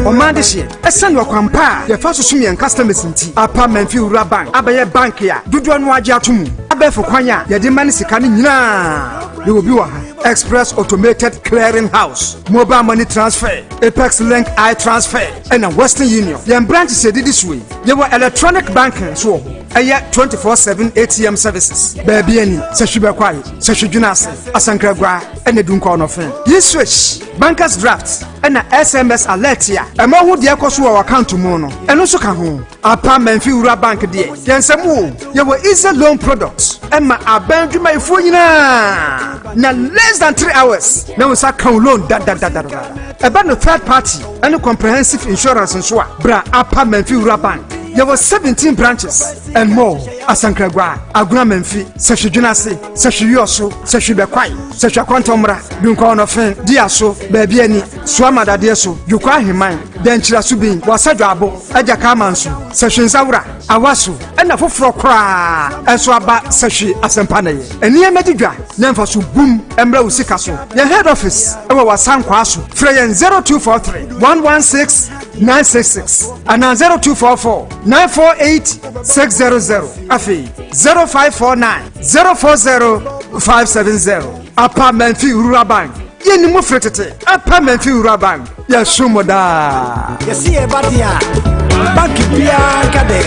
Ɔman de hyeɛ ɛsiane ɔkwan pa a yɛfa so som yɛn customers nti, Apa Mamfi Rural Bank abɛyɛ bank a dodoɔ no agye ato mu. Abɛɛfo kwan a yɛde ma ne sika no nyinaa, yɛwɔ bi wɔ ha: Express Automated Clearing House, mobile money transfer, Apex Link i transfer, ɛna Western Union. Yɛn branches yɛdidi so yi, yɛwɔ electronic banking nso wɔ hɔ, ɛyɛ 24/7 ATM services. Baabi ani Sɛhwi Bɛkwae, Sɛhwi Dwena ase, Asankragua ɛna Dunkwa Ɔnɔfɛn. Yi switch bankers draft ɛna SMS alert a ɛma ho deɛ ɛkɔ so wɔ account mu no, ɛno nso ka ho. Apa Mamfi Rural Bank deɛ, yɛn nsɛm o, yɛwɔ easy loan products ɛma aban dwumayɛfoɔ nyinaa, na less than 3 hours na wɔn nsa ka wo loan dadadadada. Ɛbɛ no third party ɛne comprehensive insurance nso a, bra Apa Mamfi Rural Bank. Yɛwɔ 17 branches and more: Asankragua, Agona Mamfi, Sɛhwedwena ase, Sɛhweyɔso, Sɛhwi Bɛkwae, Sɛhwi Akɔntɔmmra, Dunkwa Ɔnɔfen, Dia so, Baabi Ani, Soama Dadeɛ so, Dwokɔ Ahemman, Dankyira so bin, Wasadwabo, Agya Kama nso, Sɛhwi Nsawora, Awa so, ɛna foforɔ koraa ɛnso aba Sɛhwi Asɛmpa. Na yɛ nneɛma di dwa na mfa so bum mmerɛ wo sika so. Yɛn head office ɛwɔ Wasankwaa so. Frɛ yɛn 0243 116 966 anaa 0244 948 600, afei 0549 040 570. Apa Mamfi Rural Bank, yɛni mu firi tete. Apa Mamfi Rural Bank, yɛsom mo daa. Yɛsi yɛ ba deɛ a, bank biara nka dɛ.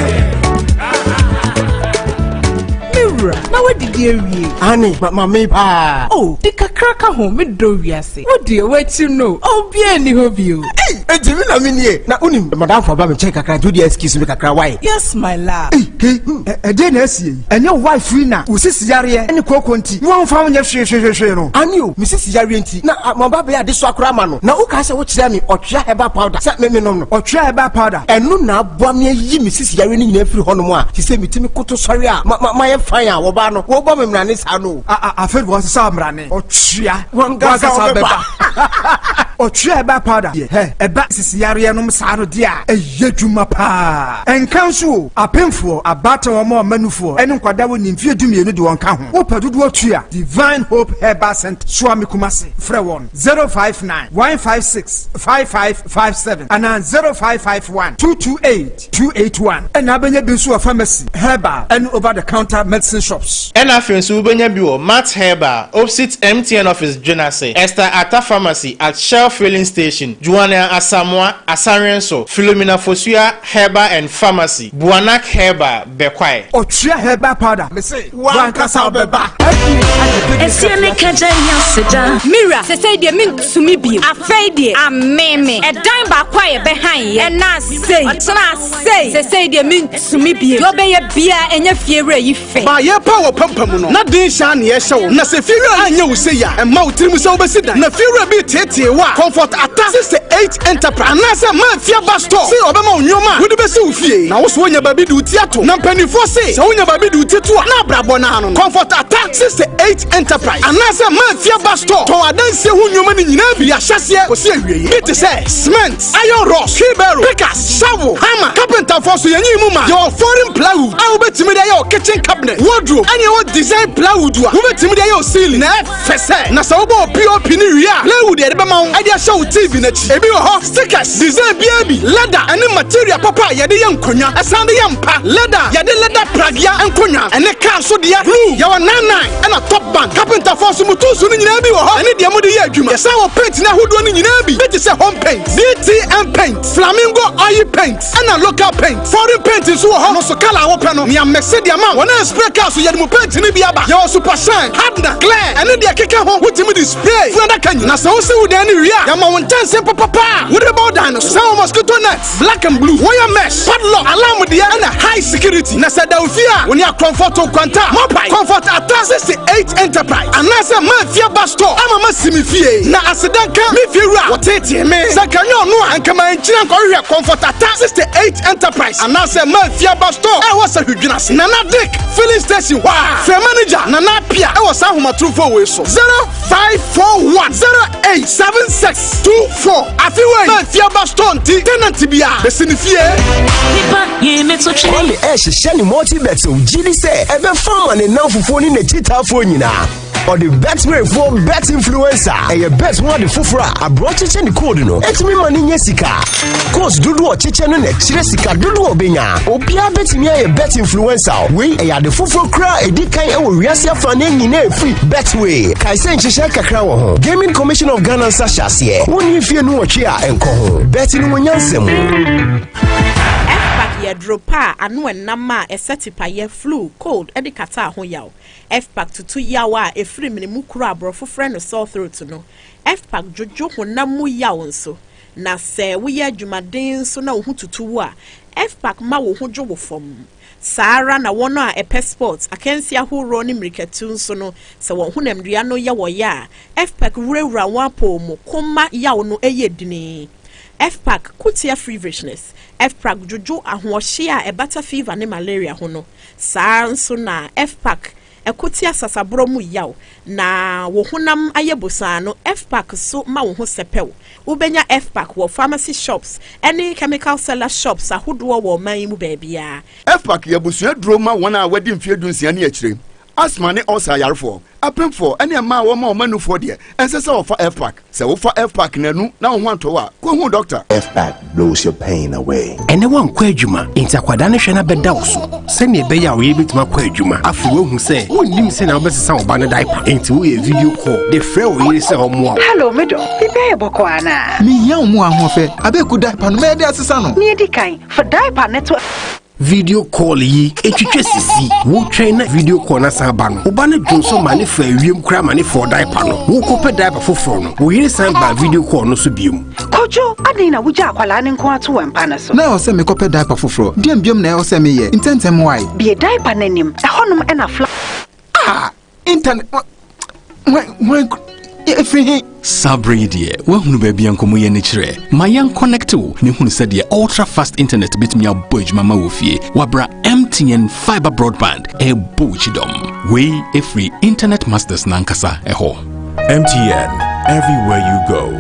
Me wura, na wadidi awie? Ani ma maame paa. O, di kakra ka ho, me dɔ wiase. Wo deɛ w'akyi no, obiara nni hɔ bio. Ei, enti mi na mi nie na unim madamfo aba mi nkyɛn kakra, nti o deɛ excuse mi kakra why. Yes, my love. Ei, ke ɛdeɛ na asie yi? Ɛnyɛ wo wife yi na wo sisi yareɛ ne kooko nti na wɔmfa wo nyɛ hwehwehwehwe no? Ani o, mi sisi yareɛ nti na ma ba bɛyɛ ade so akora ama no, na woka sɛ wokyerɛ mi Ɔtwea herbal powder sɛ me menom no. Ɔtwea herbal powder. Ɛno na aboa me ayi me sisi yareɛ no nyinaa firi hɔnom a te sɛ metumi koto sɔre a ma ma mayɛ fine a wɔbaa no wɔbɔ me mmarane saa no o. Afei de wɔsesa mmarane. Ɔtwea. Wankasa Wankasa wobɛba. bɛba. Ɔtwe herbal powder deɛ, hɛ, ɛba sisiyareɛ nom saa no deɛ a, ɛyɛ dwuma paa. Ɛnka nso o, apemfoɔ, abaatan wɔn a wɔma nufoɔ, ɛne nkwadaa wɔnni mfeɛ dumienu de wɔn ka ho. Wopɛ dodoɔ tu a, Divine Hope Herbal Centre, Suame Kumasi, frɛ wɔn 059 156 5557 anaa 0551 228 281. Ɛna abɛnya bi nso wɔ pharmacy, herbal, ɛne over the counter medicine shops. Ɛna afei nso wobɛnya bi wɔ Matt Herbal, opposite MTN office Dwenase, Esther Atta Pharmacy at Shell Filling Station, Joanna Asamoah, Asanwenso, Philomena Fosua Herbal and Pharmacy, Buanak Herbal, Bekwai. Ɔtwea herbal powder, mese wankasa wobɛba. Esie ne kɛkyɛ nyaseda. Mira, sesei deɛ mentumi bio. Afei deɛ, ameme. Ɛdan baako a yɛbɛhan yɛ. Ɛna sei, ɔtena sei. Sesei deɛ mentumi bio. Deɛ ɔbɛyɛ biara ɛnyɛ fie wura yi fɛ. Ba yɛpa wɔ pampam no na den hyɛ ne yɛhyɛ wo na sɛ fiewura anyɛ wo sɛ yi a ɛma wo tirim sɛ wobɛsi dan na fiewura bi tietie wo a Comfort Ata 68 Enterprise anaasɛ Maafia bus store sɛ ɔbɛma wo nneɔma a wode bɛsi wo fie na wo so wonya baabi de wo ti ato na mpanimfoɔ se sɛ wonya baabi de wo ti to a na abrabɔ no ano no. Comfort Ata 68 Enterprise anaasɛ Maafia bus store tɔn adansie ho nneɔma no nyinaa bi ahyɛseɛ kɔsi awieɛ bi te sɛ cement, iron rods, wheelbarrow, pickaxe, shovel, hammer. Carpenterfoɔ so yɛnyi mu ma yɛwɔ foreign plywood a wobɛtumi de ayɛ wo kitchen cabinet, wardrobe, ɛne ɛwɔ design plywood a wobɛtumi de ayɛ wo ceiling na ɛfɛ sɛ na sɛ wobɔ wo POP ne wie a, plywood yɛde bɛma wo ɛde ahyɛ wo TV n'akyi. Ebi wɔ hɔ, stickers design biara bi, leather ɛne material papa a yɛde yɛ nkonnwa, ɛsan de yɛ mpa, leather, yɛde leather pragea nkonnwa ɛne car so deɛ blue. Yɛwɔ 99 ɛna top band. Carpenterfoɔ so mu tools no nyinaa bi wɔ hɔ ɛne deɛ mode yɛ adwuma. Yɛsan wɔ paint ne ahodoɔ no nyinaa bi bi te sɛ home paint, DTM paint, flamingo oil paint ɛna local paint. Foreign paint nso wɔ hɔ no so, colour a wopɛ no nea mɛsɛ deɛ ma wɔn a spray car so yɛde mu paint no bi aba. Yɛwɔ super shine, hardener, clear ɛne deɛ keka ho. Wotumi de spray funu adaka nyina na sɛ wosi wo dan no wie a, yɛma wo nkyɛnse papapa a wode bɛbɔ wo dan no so. Sɛ wɔ mosquito net, black and blue, wire mesh, padlock, alarm deɛ ɛna high security. Na sɛ da wo fie a, wo ne akorɔmfoɔ to nkwanta mopai. Comfort Ata 68 Enterprise anaasɛ Maafia bus store ama ma si me fie na asedanka me fie wura wɔtetee me sɛ kanyɛ ɔno a nkama nkyina nkɔhwehwɛ Comfort Ata 68 Enterprise anaasɛ Maafia bus store ɛwɔ sɛ hwedwena Nana Dick filling station hɔ a, frɛ manager Nana Apia ɛwɔ saa ahomatorofo wei so, 0541 087624. Afi wei Maafia bus store nti tenant bia bɛsi ne fie. Kwame ɛhyehyɛ ne multibet o gyi di sɛ ɛbɛfa ma ne namfofoɔ ne n'akyitaafoɔ nyinaa. Ɔde Betwayfoɔ Bet Influencer, ɛyɛ bet ho ade foforɔ a aborɔ kyekyɛ ne code no ɛtumi ma ne nya sika. Codes dodoɔ ɔkyekyɛ no na ɛkyerɛ sika dodoɔ ɔbɛnya. Obiara bɛtumi ayɛ bet influencer. Wei ɛyɛ ade foforɔ koraa ɛdi kan ɛwɔ wiase afa ne nyinaa ɛfiri Betway. Kae sɛ nhyehyɛ kakra wɔ ho. Gaming Commission of Ghana nsa hyɛ aseɛ. Wonni fie no wɔtwe a ɛnkɔ ho. Bet no wɔ nyansa mu. Fpac yɛ duro pa a ano ɛnam a ɛsɛ tipayɛ, flu, cold de kata ho yaw. Fpac tutu yaw a ɛfiri mene kuro a aborɔfo frɛ no sore throat no. Fpac dwodwo honam mu yaw nso. Na sɛ woyɛ adwumaden nso na wo ho tutu wo a, Fpac ma wo ho dwo wo fam. Saa ara na wɔn a ɛpɛ sports, akansi ahoroɔ ne mmirikatu nso no, sɛ wɔn honamdua no yɛ wɔ yɛ a, Fpac wurawura wɔn apɔw mu koma yaw no yɛ dini. Fpac ko tia feverishness. Fpac dwodwo ahoɔhye a ɛbata fever ne malaria ho no. Saa nso na Fpac ɛko tia sasaborɔ mu yaw na wo honam ayɛ bosaa no. Fpac so ma wo ho sɛpɛw. Wobɛnya Fpac wɔ pharmacy shops ɛne chemical seller shops ahodoɔ wɔ ɔman yi mu baabiara. Fpac yɛ abusua duro ma wɔn a wɔadi mfeɛ 16 ne akyire, asthma ne ulcer ayarefoɔ, apemfoɔ ne mmaa a wɔma wɔn anufoɔ deɛ, ɛnsɛ sɛ wɔfa Fpac. Sɛ wofa Fpac nanu na wo ho antɔ wo a, kɔhu doctor. Fpac blows your pain away. Ɛnɛ woankɔ adwuma enti akwadaa no hwɛ no bɛda wo so sɛnea ɛbɛyɛ a woyɛ bɛtumi akɔ adwuma. Afei woahu sɛ wonnim sɛnea wobɛsesa wo ba no diaper, enti woyɛ video call de frɛ wo yere sɛ ɔmmoa wo. Hello, me dɔ. Biribiara yɛ bɔkɔ anaa? Mehia wo mu ahoɔfɛ. Abɛɛku diaper no mɛyɛ de asesa no. Nea edi kan, fa diaper ne to. Video call yi etwitwa sisi. Wotwɛn na video call na san ba no, woba no dwonso ma ne fa awiem koraa ma ne fɔɔ diaper no. Wokɔpɛ diaper foforɔ no, wo yere san ba video call no so biom. Kojo, adɛn na wogya akwalaa ne nko ato wɔ mpa no so? Na ɛwɔ sɛ mekɔpɛ diaper foforɔ. Deɛn biom na ɛwɔ sɛ meyɛ ntɛntɛm wae? Bie diaper n'anim, ɛhɔnom ɛna fla. Ah, internet hwan ɛfiri he? Saa berɛ yi deɛ, woahunu baabi a nkɔmmɔ yi ani kyerɛ. Ma yɛn connect wo na ehunu sɛdeɛ ultra fast internet bɛtumi abɔ adwuma ma wɔ fie wabra MTN fiber broadband ɛrebɔ wo kyidɔm. Wei ɛfiri Internet Masters nankasa ɛhɔ. MTN, everywhere you go.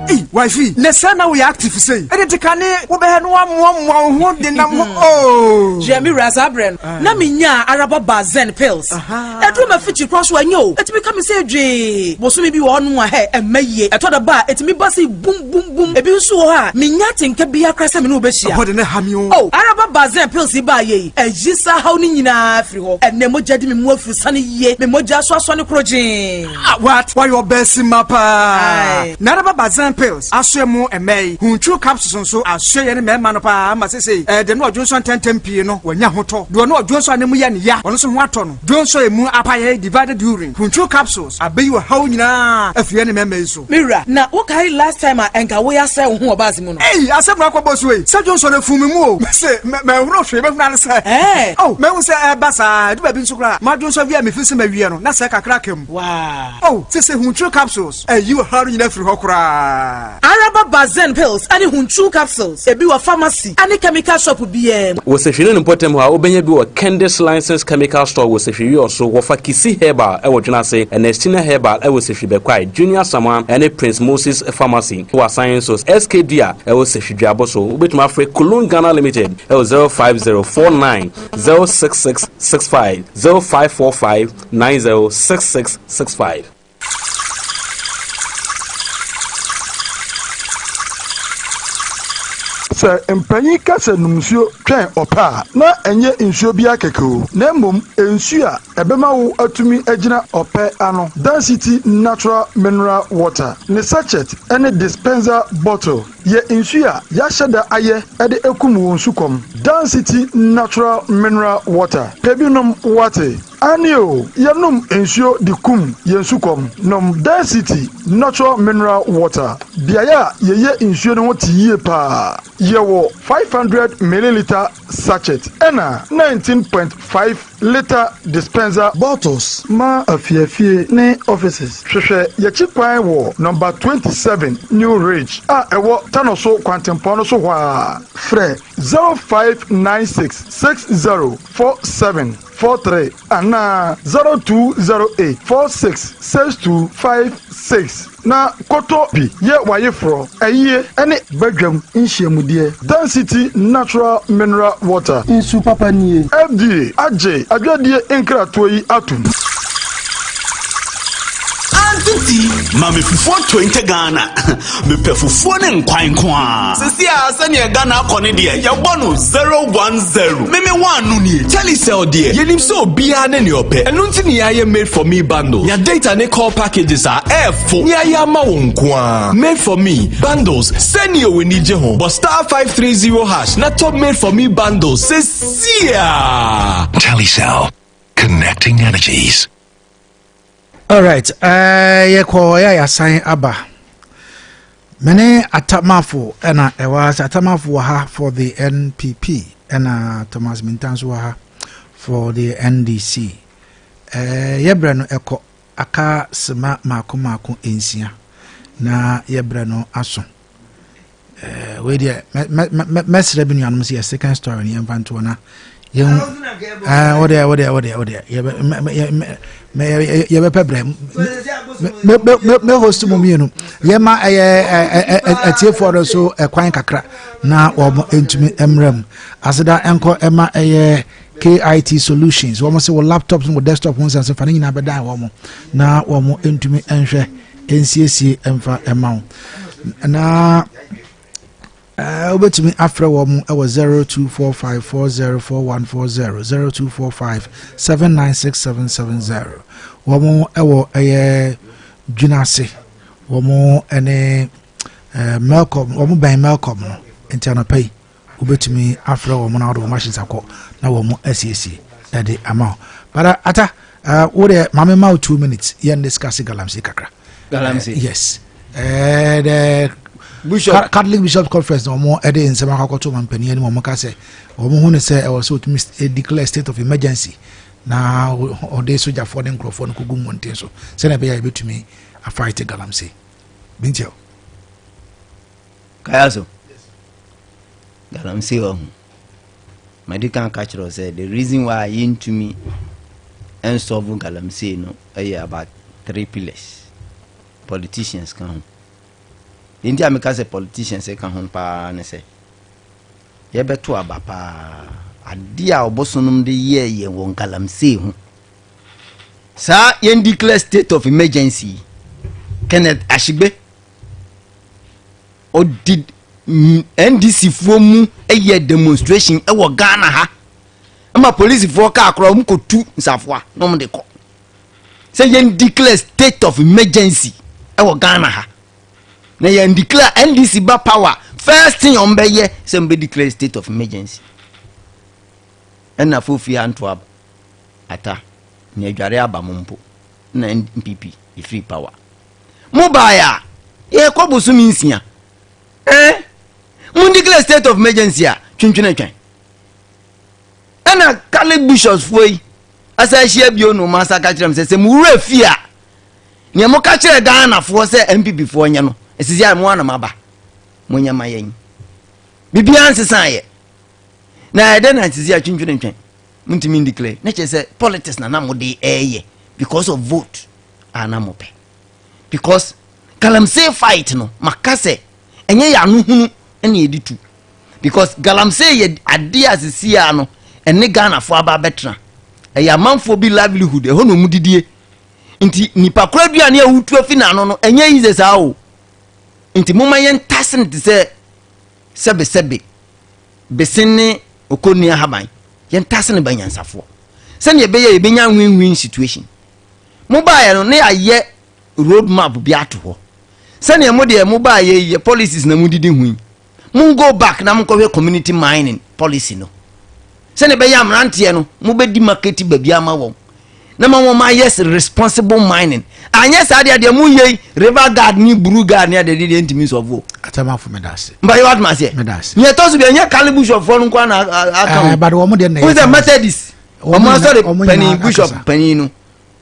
Ei, wifey, na sɛ na woyɛ active sei? Ɛde te kane wobɛhɛ no woamoamoa wo ho denam ho oo. Hwɛ, me wura, saa berɛ no, na menyaa Araba Bazen pills. Ɛduru m'afikyiri koraa so a, ɛnyɛ o, ɛtumi ka me sɛ dwee. Bosome bi wɔ hɔnom a, hɛ, ɛmma yie. Ɛtɔ da ba a, ɛtumi ba sei bum bum bum. Ebi nso wɔ hɔ a, mennya atenka biara koraa sɛ me ne wo bɛhyia. Ɛhɔ de na ɛha me o. Oh, Araba Bazen pills yi baeɛ yi, ayi saa haw no nyinaa afiri hɔ. Ɛnnɛ, mogya di me mu afurusane yie, me mogya so asɔne korɔgyee. Ah what? Wayɛ ɔbaa paa. Naraba Bazan pills asoɛ mo mmaa yi. Huntru capsules nso asoɛ yɛne mmarima no paa ama sesei ɛɛ de no ɔdwonsɔ ntɛntɛm pii no wanya ahotɔ. Deɛ ɔno ɔdwonsɔ a ne mu yɛ no ya ɔno nso ho atɔ no. Dwonsɔ emu apaeɛ divided urine. Huntru capsules abeyi ɔhaw nyinaa afiri yɛne mmarima yi so. Me wura, na wokae last time a ɛnka woyɛ asɛe wo ho wɔ bus mu no? Ei, asɛm na akɔbɔ so ei! Sɛ dwonsɔ no afu me mu o, mese manhunu hwee, mɛhunu ara ne sɛ, oh, mahu sɛ ɛreba saa, ɛdu baabi nso koraa a, madwonsɔ wie a mefiri sɛ mawie no, na sɛɛ kakra aka mu. Oh, sese Huntru capsules ayi ɔhaw no nyinaa afiri hɔ koraa. Araba Bazen pills ne Huntru capsules, ebi wɔ pharmacy ne chemical shop biara mu. Wɔ Sehwi ne ne mpɔtam hɔ a, wobɛnya bi wɔ Kendis Licensed Chemical Store wɔ Sehwi Wiɔso, wɔfa Kisi Herbal wɔ Dwenase, Ernestina Herbal wɔ Sehwi Bɛkwae, Junior Asamoah ne Prince Moses Pharmacy wɔ Asan nso, SK Dua wɔ Sehwi Duabo so. Wobɛtumi afrɛ Kulon Ghana Limited wɔ 05049 06665, 0545 906665. Sɛ mpanyin ka sɛ nom nsuo twɛn ɔpɛ a, na ɛnyɛ nsuo biara kɛkɛ o, na mmom nsuo a ɛbɛma wo atumi agyina ɔpɛ ano. Dan City Natural Mineral Water, ne sachet ne dispenser bottle yɛ nsuo a yɛahyɛ da ayɛ de akum wo nsukɔm. Dan City Natural Mineral Water, pɛ bi nom woate? Aane o, yɛnom nsuo de kum yɛn sukɔm. Nom Density Natural Mineral Water. Beaeɛ a yɛyɛ nsuo no ho te yie paa. Yɛwɔ 500 millilitre sachet ɛna 19.5 litre dispenser bottles ma afiafie ne offices. Hwehwɛ yɛakyi kwan wɔ Number 27 New Ridge a ɛwɔ Tanoso kwantempɔn no so hɔ ara. Frɛ 0596 60 47. 43 anaa 0208 46 62 56 na kɔtɔ bi yɛ w'ayeforɔ, ayie ne badwam nhyiamudeɛ. Dan City Natural Mineral Water. Nsu papa nie. FDA agye adwadie nkratoɔ yi atom. Auntie T, ma me fufuo 20 Ghana. Mepɛ fufuo ne nkwan nko ara. Sisi a sɛnea Ghana akɔ ne deɛ, yɛbɔ no 010. Meme one no nie. Telecel deɛ, yɛnim sɛ obiara ne nea ɔpɛ. Ɛno nti ne yɛayɛ Made for Me bundle. Nya data ne call packages a ɛɛfo ne ayɛ ama wo nko ara. Made for Me bundles, sɛnea w'ani gye ho. Bɔ star 530 hash na tɔ Made for Me bundles sesia. Telecel, connecting energies. Alright, uh, yɛkɔ yɛ a yɛasan aba. Me ne Atamafo ɛna ɛwɔ ha sɛ Atamafo wɔ ha for the NPP ɛna Thomas Minta nso wɔ ha for the NDC. Uh, yɛbrɛ no ɛkɔ aka sema mako mako nsia na yɛbrɛ no aso. Eh, wei deɛ mɛsrɛ bi nuanom sɛ yɛ second story no yɛmfa ntoɔ na yɛhu eh, wodeɛ wodeɛ wodeɛ wodeɛ yɛbɛpɛ brɛ me host mu mmienu yɛma ɛyɛ atiefoɔ no so ɛkwan kakra na wɔn ntumi mmerɛ mu aseda nkɔ ɛma ɛyɛ KIT solutions wɔn sɛ wɔ laptops wɔ desktop ho nsɛnsɛm fa ne nyinaa bɛdan wɔn na wɔn ntumi nhwɛ nsiesie mfa mma wo na eh, wobɛtumi afrɛ wɔ mo wɔ 0245404140 0245 796770 wɔ mo wɔ ɛyɛ dwunase wɔ mo ne eh, melcom wɔ mo bɛn melcom no nti anɔpa yi wobɛtumi afrɛ wɔn na wode wɔn machines akɔ na wɔn asiesie ɛde ama wo but uh, ata uh, wo deɛ maame ma wo two minutes yɛn discuss galamsey kakra galamsey uh, yes uh, the Bishop. Catholic Bishops Conference na wɔn de nsɛm akɔkɔto wɔn mpanyin anim wɔn ka sɛ wɔn ho ne sɛ ɛwɔ sɛ otumi declare state of emergency na ɔde sogyafoɔ ne nkurɔfoɔ no kɔgu mmɔnten so sɛnea ɛbɛyɛ a yɛbɛtumi afight galamsey bintiel Kaya so. Galamsey wɔ ho. Madi kan ka kyerɛ sɛ the reason why yɛntumi nsolve galamsey no yɛ about three pillars. Politicians ka ho. Deɛ nti a meka sɛ politicians ka ho paa ne sɛ yɛbɛto aba paa adeɛ a ɔbosonom de yɛɛ yɛn wɔ galamsey ho saa yɛn declare state of emergency yi, Kenneth Ashigbe ɔdi NDC foɔ mu yɛ demonstration wɔ Ghana ha ma polisifoɔ kaa koraa wɔn kɔtu nsafoa na wɔn de kɔ sɛ yɛn declare state of emergency wɔ Ghana ha na yɛn declare NDC ba power, first thing wɔn bɛyɛ sɛ wɔn bɛ declare state of emergency. Ɛna fofi anto aba ata na adware aba mo mpo na NPP efiri power mo baeɛ a yɛkɔ bosome 6 mo declare state of emergency a twentwene twɛn. Ɛna Catholic bishops foɔ yi asa ahyia bio no ma asa ka kyerɛ m sɛ mo wura fie a nea mo ka kyerɛ Ghanafoɔ sɛ NPP foɔ nyɛ no esisi a mo anam aba mo nyɛ ma yɛn biribiara nsesa yɛ na ɛdɛ na sisi a twentwene twɛn mo ntumi declare ne kyerɛ sɛ politics na na mo de ɛɛyɛ because of vote a na mo pɛ, because galamsey fight no maka sɛ ɛnyɛ yɛ ano hunu ɛna yɛde tu because galamsey yɛ adeɛ a sisi a no ɛne Ghanafoɔ aba abɛtena, ɛyɛ amanfoɔ bi livelihood, ɛhɔ na ɔmu didie. Nti nipa koro aduane a wotu afi n'ano no ɛnyɛ easy saa o. Nti moma yɛn tase no te sɛ sɛbesɛbe besen ne okonni ahaban, yɛn tase no ba nyansafoɔ sɛnea ɛbɛyɛ yɛbɛnya win-win situation. Mo baayɛ no ne yɛayɛ road map bi ato hɔ sɛnea mo deɛ mo baayɛ yɛ policies na mo didi ho yi, mo go back na mo nkɔhwɛ community mining policy no sɛnea ɛbɛyɛ mmeranteɛ no mobɛdi market baabi ama wɔn na ma wɔn ayɛ responsible mining. Anyɛ saa deɛ mo yɛ yi, river guard ne blue guard ne adeɛ deɛ ntumi nsɔfo. Atamafo, meda ase. Mba yɛ watuma aseɛ. Meda ase. Nea ɛtɔ so bi, ɛnyɛ Catholic bishop foɔ no nko na aka ho. But wɔn deɛ na ɛyɛ sɛ Methodist wɔn ɔmo asɔre wɔn panin nyinaa bishop akasa. Panin no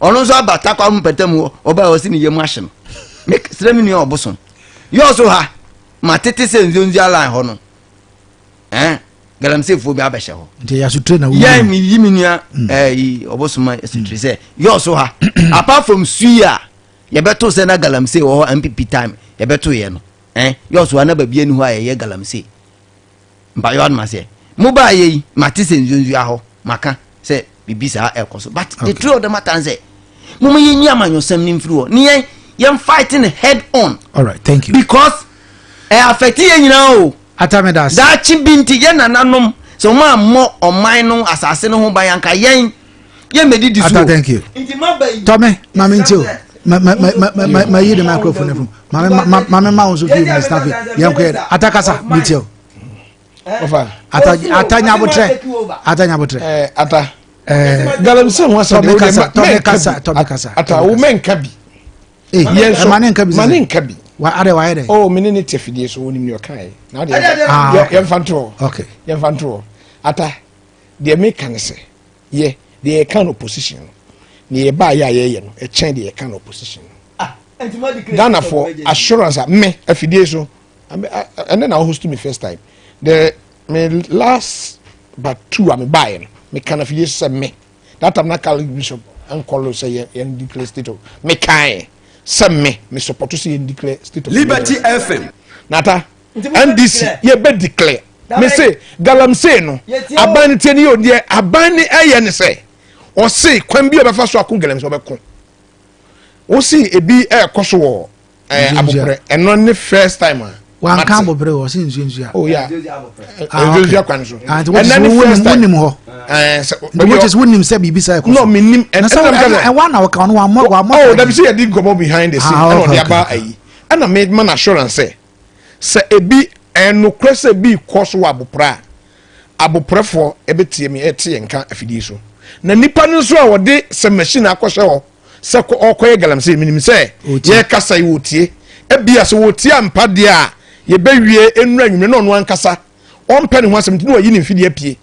ɔno nso aba takwa mu mpɛtɛ mu hɔ, ɔba a ɔsi ne yam ahye no. Me srɛ mi nua ɔbosom yɛ ɔso ha ma tete sɛ nzonzua line hɔ no galamseyfoɔ bi abɛhyɛ hɔ. Nti ɛyɛ asotire na yɛn mi yi mi nua yi ɔbosom asotire sɛ yɛ ɔso ha, apart from sui a yɛbɛto sɛ na galamsey wɔ hɔ NPP time yɛbɛto yɛ no yɛ ɔso ha na baabi ani hɔ a yɛyɛ galamsey mpa yɛ ɔnum aseɛ. Mo baa yɛ yi ma te sɛ nzonzua hɔ maka sɛ bibi saa ɛkɔ so, but the truth of the matter n sɛ mo mo yɛ nyi amanyɔsɛm ne nfiri hɔ ne yɛn fighting head on. All right, thank you. Because ɛ affect yɛn nyinaa o. Ata, meda ase. Daakye bi nti yɛn nananom sɛ wɔn ammɔ ɔman no asase no ho ban anka yɛn mɛdidi so Ata o. thank you. Nti ma ba yi. Tɔmi maame nti o ma ma ma ma ma yi de microphone ne fún maame ma maame ma wo nso few minutes na fi yɛn kɔ yɛ dɛ. Ata, kasa mi ti o. Ɔfa. Ata, ata nyabotrɛ, ata nyabotrɛ. Ata. Galamsey ho asɛm Tɔmi de, kasa, wo deɛ, tɔmi mɛnka kasa, bi. Tɔmi kasa. Ata, wo mɛnka bi. Ee, Yɛn nso ɛma ne nka bi. Ma ne nka bi. Wa adɛ wa yɛ dɛ. Oh, me ne ne te fidie so, wonim nea ɔkaeɛ na wode Ah, okay. yɛmfa nto hɔ. Yɛmfa nto hɔ. Ata, deɛ meka ne sɛ yɛ deɛ yɛka no opposition no ne yɛbaa yɛ a yɛyɛ no ɛkyɛn deɛ yɛka no opposition no. Ghanafoɔ assurance a me afidie so ɛnɛ na host me first time, the me last but two a me baeɛ no, meka no afidie so sɛ me that time na Catholic bishop nkɔlo sɛ yɛn yɛn declare state of, me kae sɛ me support sɛ yɛn declare state of Liberty emergency. FM. Nata NDC yɛ bɛ declare me se galamsey no aban no tie ne yɛ odeɛ aban ne ɛyɛ ne sɛ ɔse kwan bi a ɔbɛfa so ako galamsey ɔbɛko wosi ebi ɛɛkɔ so wɔ Aboprɛ, ɛno ne first time a Wanka Aboprɛ wɔ sɛ nsuansua. Oh yeah. Ah, nsuansua kwan so. Ah, nti ɛnɛ ne first time. Wonim hɔ? Sɛ nti wokyɛ sɛ wonim sɛ biribi sa ɛkɔ so? No, menim. Na sɛ ɛwa na wɔka ɔno wammɔ Oh, dabi, sɛ yɛdi nkɔmmɔ behind the scene Ah, ɛna okay, ɔde aba ayi ɛna me ma no assurance sɛ ebi ɛnokorɛ sɛ ebi kɔ so wɔ Aboprɛ a aboprɛfoɔ ɛbɛtie me ɛte yɛn nka afidie so na nipa no nso a wɔde sɛ machine akɔhyɛ hɔ sɛ ɔkɔyɛ galamsey, menim sɛ yɛkasa yi wɔtie ebia sɛ wɔtie ampa deɛ a yɛbɛwie nnura nwumire na ɔno ankasa ɔmpɛ ne ho asɛm nti na wayi ne mfidie apue.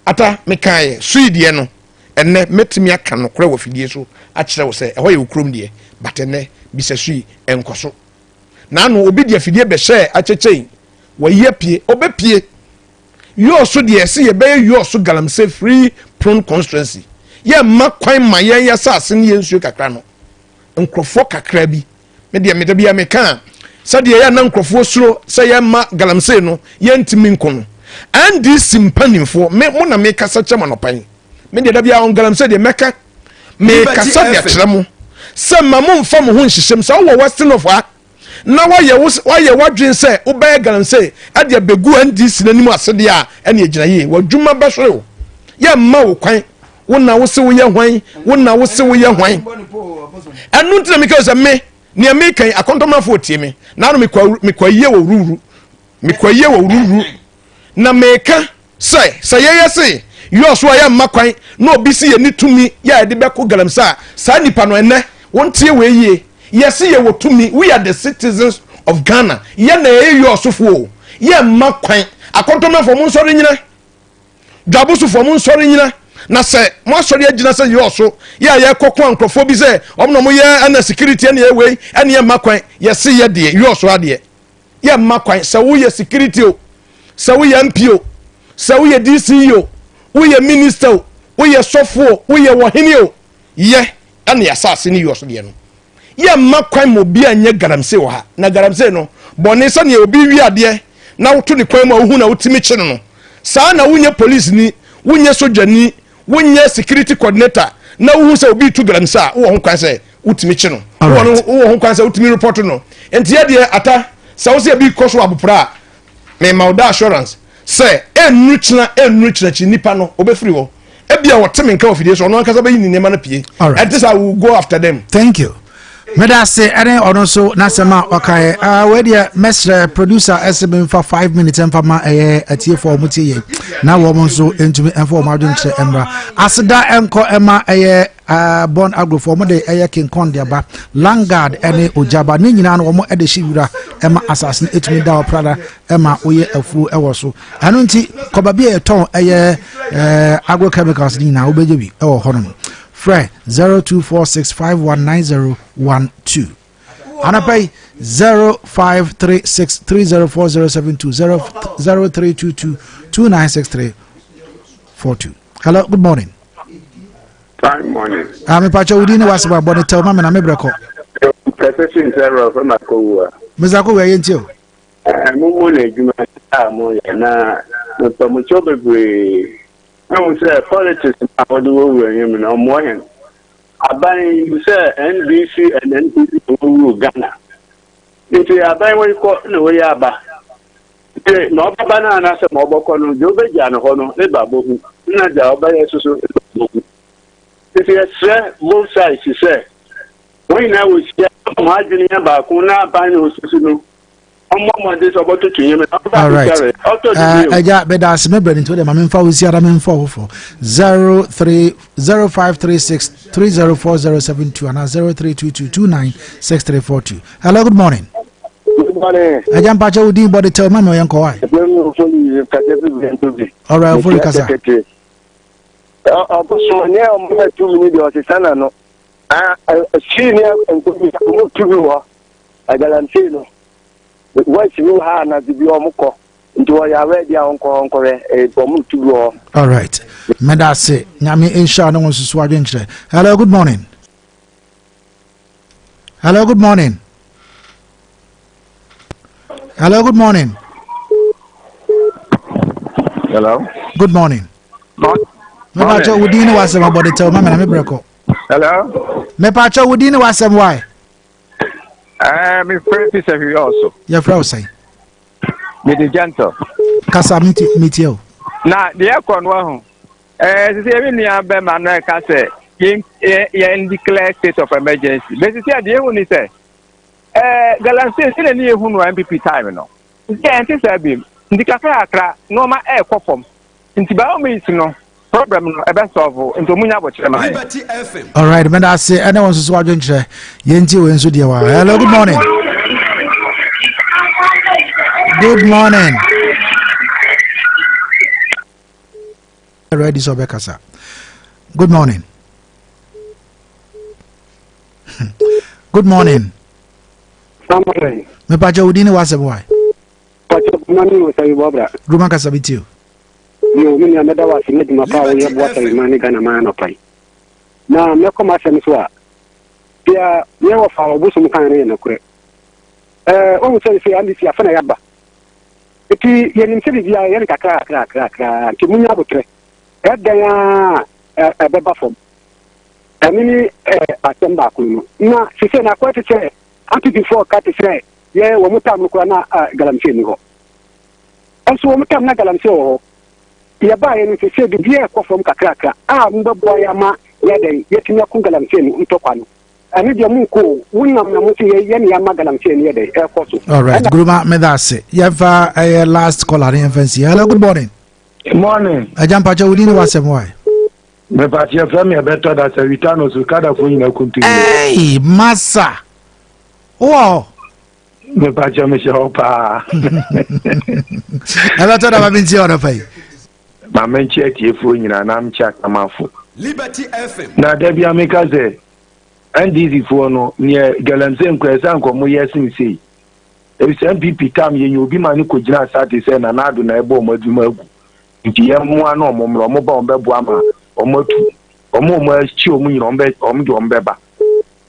Ata, mekaeɛ sui deɛ no ɛnɛ mɛtumi aka nokorɛ wɔ fidie so akyerɛ wo sɛ ɛhɔ yɛ wo kurom deɛ, but ɛnɛ bisa sui ɛnkɔ so naano obi de afidie bɛhyɛɛ akyɛkyɛn wayi apue ɔbɛpie yɔɔ so deɛ ɛsɛ yɛbɛyɛ yɔɔ so galamsey free prone constituency. Yɛmma kwan ma yɛn yɛ asase ne yɛn nsuo kakra no nkurɔfoɔ kakra bi. Me deɛ meda bi a meka a Sɛdeɛ ɛyɛ na nkurɔfoɔ suro sɛ yɛmma galamsey no yɛntumi nko no, NDC mpanimfoɔ, me mo na mekasa kyerɛ mo anɔpa yi. Me deɛ da biara on galamsey deɛ mɛka, mekasa de akyerɛ mo sɛ ma momfa mo ho nhyehyɛm. Sɛ wowɔ Western North ha na woayɛ wo woayɛ w'adwene sɛ wobɛyɛ galamsey de abɛgu NDC n'anim ase deɛ a, ɛne agyina yie. W'adwuma bɛhwere wo. Yɛmma wo kwan. Wo na wo se woyɛ hwan? Wo na wo se woyɛ hwan? Ɛno nti na meka sɛ me Nea meka yi, akɔntɔmmrafoɔ tie me. Naano mekɔ mekɔ ayie wɔ wuruwuru. Mekɔ ayie wɔ wuruwuru. Na meka sɛ, sɛ yɛyɛ se yɔɔ so a yɛmma kwan na obi se yɛni tumi yɛ a yɛde bɛko galamsey a, saa nipa no ɛnɛ, wɔntie wei yie. Yɛse yɛwɔ tumi, we are the citizens of Ghana. Yɛn na yɛyɛ yɔɔ sofoɔ o. Yɛmma kwan. Akɔntɔmmrafoɔ monsɔre nyina. Dwabosofoɔ, monsɔre nnyina, na sɛ moasɔre agyina sɛ yɛ ɔso yɛ a yɛkɔko a nkurɔfoɔ bi sɛ wɔn na wɔyɛ ɛna security ɛna ɛwei ɛna yɛmma kwan, yɛse yɛ deɛ yɛ ɔso adeɛ yɛmma kwan. Sɛ woyɛ security o, sɛ woyɛ MP o, sɛ woyɛ DC o, woyɛ minister o, woyɛ sɔfo o, woyɛ wɔhene o, yɛ ɛne asase ne yɛ ɔso deɛ no yɛmma kwan ma obi anyɛ galamsey wɔ ha. Na galamsey no bɔne sɛnea obi wi adeɛ na woto ne kwan mu a wohu na wotumi kye no no, saa na wonyɛ polisini, wonyɛ sogyani, wonyɛ security coordinator na wohu sɛ obi retu galamsey a, wowɔ ho kwan sɛ wotumi kye no, wowɔ ho kwan sɛ wotumi report no. Nti yɛ deɛ ata sɛ wo sɛ ebi kɔ so abopra a, mema wo da assurance sɛ ɛnnuru kyena ɛnnuru kyena akyi nipa no obɛfiri hɔ. Ebia wɔte me nka wɔ fidie so, ɔno ankasa bɛyi ne nneɛma no pie. Ɛnte saa, we will go after them. Thank you. Meda ase ɛne ɔno nso n'asɛm a ɔkaeɛ. Uh, wei deɛ mɛsrɛ producer ɛsɛ memfa 5 minutes ɛmfa ma ɛyɛ atiefoɔ a wɔn tie yɛ na wɔn nso ntumi ɛmfa wɔn adwenkyerɛ mmra. Aseda ɛnkɔ ɛma ɛyɛ uh, Bond Agrofoɔ, wɔn de ɛyɛ King Kong de aba, Langard ɛne Ogyaba ne nyinaa no wɔn ɛde hye wura ɛma asase no ɛtumi da ɔprada ɛma woyɛ afuo ɛwɔ so. Ɛno nti kɔba bi a yɛtɔn ɛyɛ ɛɛ agrochemicals ne nyinaa wobɛgye bi ɛwɔ hɔnom. Frɛ 0246519012 anapa yi 0536304072 0322296342. Hello, good morning. Fine morning. Ah, me pacho wudi ne wase ba bɔ ne tɛw ma me na me brɛ kɔ. Kɛse fi nsɛ rɔ fɛ ma kɔ wua. Mr. Kowu ɛyɛ nti o. Ɛɛ mo mo na adwuma a mo yɛ na mepɛ mo kyɛw bebree. Mehu sɛ politics no a wɔde wɔ wura mu no ɔmmoa yɛn. Aban yi sɛ NDC and NPP na wɔwuru Ghana. Nti aban wei kɔ na wei aba. Nti ma ɔbɛba no anaasɛ ma ɔbɛkɔ no, deɛ ɔbɛgya no hɔ no, ne ba bɔhu. Na deɛ ɔbɛyɛ so so, ne ba bɔhu. Nti yɛsrɛ both sides sɛ wɔn nyinaa wɔhyia wɔn adwene yɛ baako na aban na ɔsisi no ɔmmɔ mmɔden sɛ ɔbɛtoto nneɛma na ɔba Alright. akyekyere ɔtɔ didi o. Ɛgya bɛda ase me brɛ no nti wode ma memfa wo si ara memfa wo foforɔ 03 0536 304072 anaa 0322 296342. Hello, good morning. Good morning. Ɛgya mpakyɛ wo din bɔde tɛw ma me ɔyɛ nkɔ wae. Ɛfɛ mi ofoli kasa fi bi ntobi. Alright, ofoli kasa. Ɔbosom ne ɔmo yɛ tumi ni deɛ ɔsesa na no. Sii ne nkobi ɔmo tumi wɔ. Galamsey no voice bi wɔ ha anadwo bi ɔmo kɔ nti wɔyɛ awɛ bi a ɔnkɔ ɔnkɔhwɛ ɔmo tu bi wɔ hɔ. All right. Meda ase. Nyame nhyira ne wo nso so adwenkyerɛ. Hello, good morning. Hello, good morning. Hello, good morning. Hello. Good morning. Mepa kyɛw wo din ne w'asɛm abɔde tɛw ma me na me brɛ kɔ. Hello. Mepa kyɛw wo din ne w'asɛm why? Eh, me frɛ fi sɛ hwee ɔso. Yɛfrɛ wo sɛn? Mede gentle. Kasa metie o. Na deɛ ɛkɔ no ahu. Eh, sisi yɛn nua bɛma no ɛka sɛ yɛn yɛn declare state of emergency. Bɛsisi a deɛ ehu ni sɛ eh, galamsey sɛ na ne yɛhu no NPP time no. Sisi a yɛnte saa bi. Nti kakra kakra nneɛma ɛrekɔ fam. Nti by all means no problem no ɛbɛ solve nti ɔmu nya abokyerɛ ma yɛ. Alright, meda ase ɛne wɔn nso so adwenkyerɛ yɛnti wei nso deɛ wa. Hello, good morning. Good morning. Ready sɛ ɔbɛkasa. Good morning. Good morning. Mepakyɛ wo din ne w'asɛm wae. Roma kasa bi tie o. Yo, me nua mɛda wo ase ne adwuma pa a woyɛ boa Sɛlema ne Ghana man anɔpa yi. Na mɛkɔ m'asɛm so a, deɛ yɛ wɔfa ɔbosom kan no yɛ nokorɛ. Ɛɛ wɔn sɛ sɛ NDC afɛ na yaba. Eti yɛnim sɛ biribiara yɛ no kakra kakra kakra kakra nti munya abotrɛ. Ɛdɛn a ɛbɛba fam. Ɛno ne ɛɛ asɛm baako no. Na sese na akɔyɛ te sɛ NPP foɔ ka te sɛ yɛ wɔn tam no koraa na galamsey ni hɔ. Nso wɔn tam na galamsey wɔ hɔ. Yɛbaeɛ no sese biribiara ɛkɔ fam kakrakra a mobɛboa yɛ ama yɛdɛn yɛtumi ako galamsey no ntɔkwa no. Ɛno deɛ monkɔ o, wonam na mo sɛ yɛ ne yɛama galamsey no yɛ dɛn ɛkɔ so. All right, Guruma, meda ase. Yɛmfa ɛyɛ last caller ne yɛmfa nsi. Hello, good morning. Morning. Agya mpakyɛ wo din ne w'asɛm wae. Mepakyɛ fɛ me ɛbɛtɔ da sɛ wita no so kadafo nyina kuntu. Hey, masa. Wowɔ hɔ? Mepakyɛ mehyɛ hɔ paa. Ɛbɛtɔ da ma mentie ɔnɔpa yi. Ma menkyɛ atiefoɔ nyinaa na menkyɛ akamafo. Liberty FM. Na da bia meka sɛ NDC foɔ no neɛ galamsey nkɔ ɛsɛ anka ɔmo yɛ sen sei. Efisɛ NPP tam yɛnya obi ma no kɔgyina asa te sɛ Nana Addo na ɛbɔ ɔmo adwuma agu. Nti yɛn mmoa na ɔmo mmra, ɔmo ba ɔmo bɛboa ma ɔmo atu. Ɔmo a ɔmo akyi ɔmo nyina ɔmo bɛ ɔmo de ɔmo bɛba.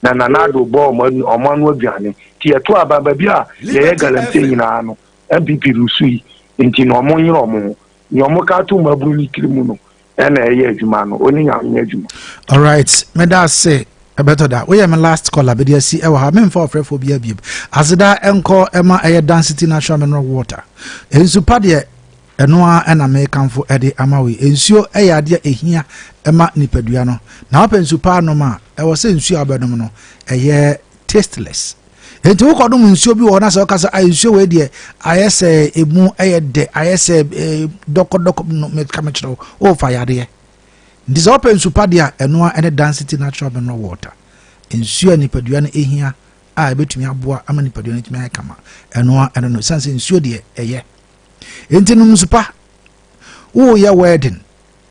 Na Nana Addo bɔ ɔmo ɔmo ano aduane. Nti yɛto aba baabi a yɛyɛ galamsey nyinaa no NPP lusu yi nti na ɔmo nyere ɔmo ho. Nea ɔmo ka ato mmabunu no tiri mu no ɛna ɛyɛ adwuma no. Ɔne Nyame nyɛ adwuma. Alright, meda ase. Ɛbɛtɔ da. Woyɛ me last caller bɛde asi ɛwɔ ha. Memfa ɔfrɛfoɔ bi abiem. Aseda ɛnkɔ ɛma ɛyɛ Dan City Natural Mineral Water. Nsu pa deɛ ɛno ara ɛna mekamfo ɛde ama wo yi. Nsuo ɛyɛ adeɛ ɛhia ɛma nipadua no. Na wopɛ nsu pa anom a, ɛwɔ sɛ nsuo a wobɛnom no ɛyɛ tasteless. Enti wokɔnom nsuo bi wɔ hɔ na sɛ woka sɛ ah nsuo wei deɛ ayɛ sɛ emu ɛyɛ dɛ ayɛ sɛ eh, dɔkɔdɔkɔ no meka mekyerɛ wo wofa yadeɛ. Nti sɛ wopɛ nsu pa deɛ a ɛno ara ɛne Dan City Natural Mineral Water. Nsuo a nipadua no ɛhia a ɛbɛtumi aboa ama nipadua no atumi ayɛ kama ɛno ara ɛno no ɛsiane sɛ nsuo deɛ ɛyɛ. Enti nom nsu pa. Woyɛ wedding.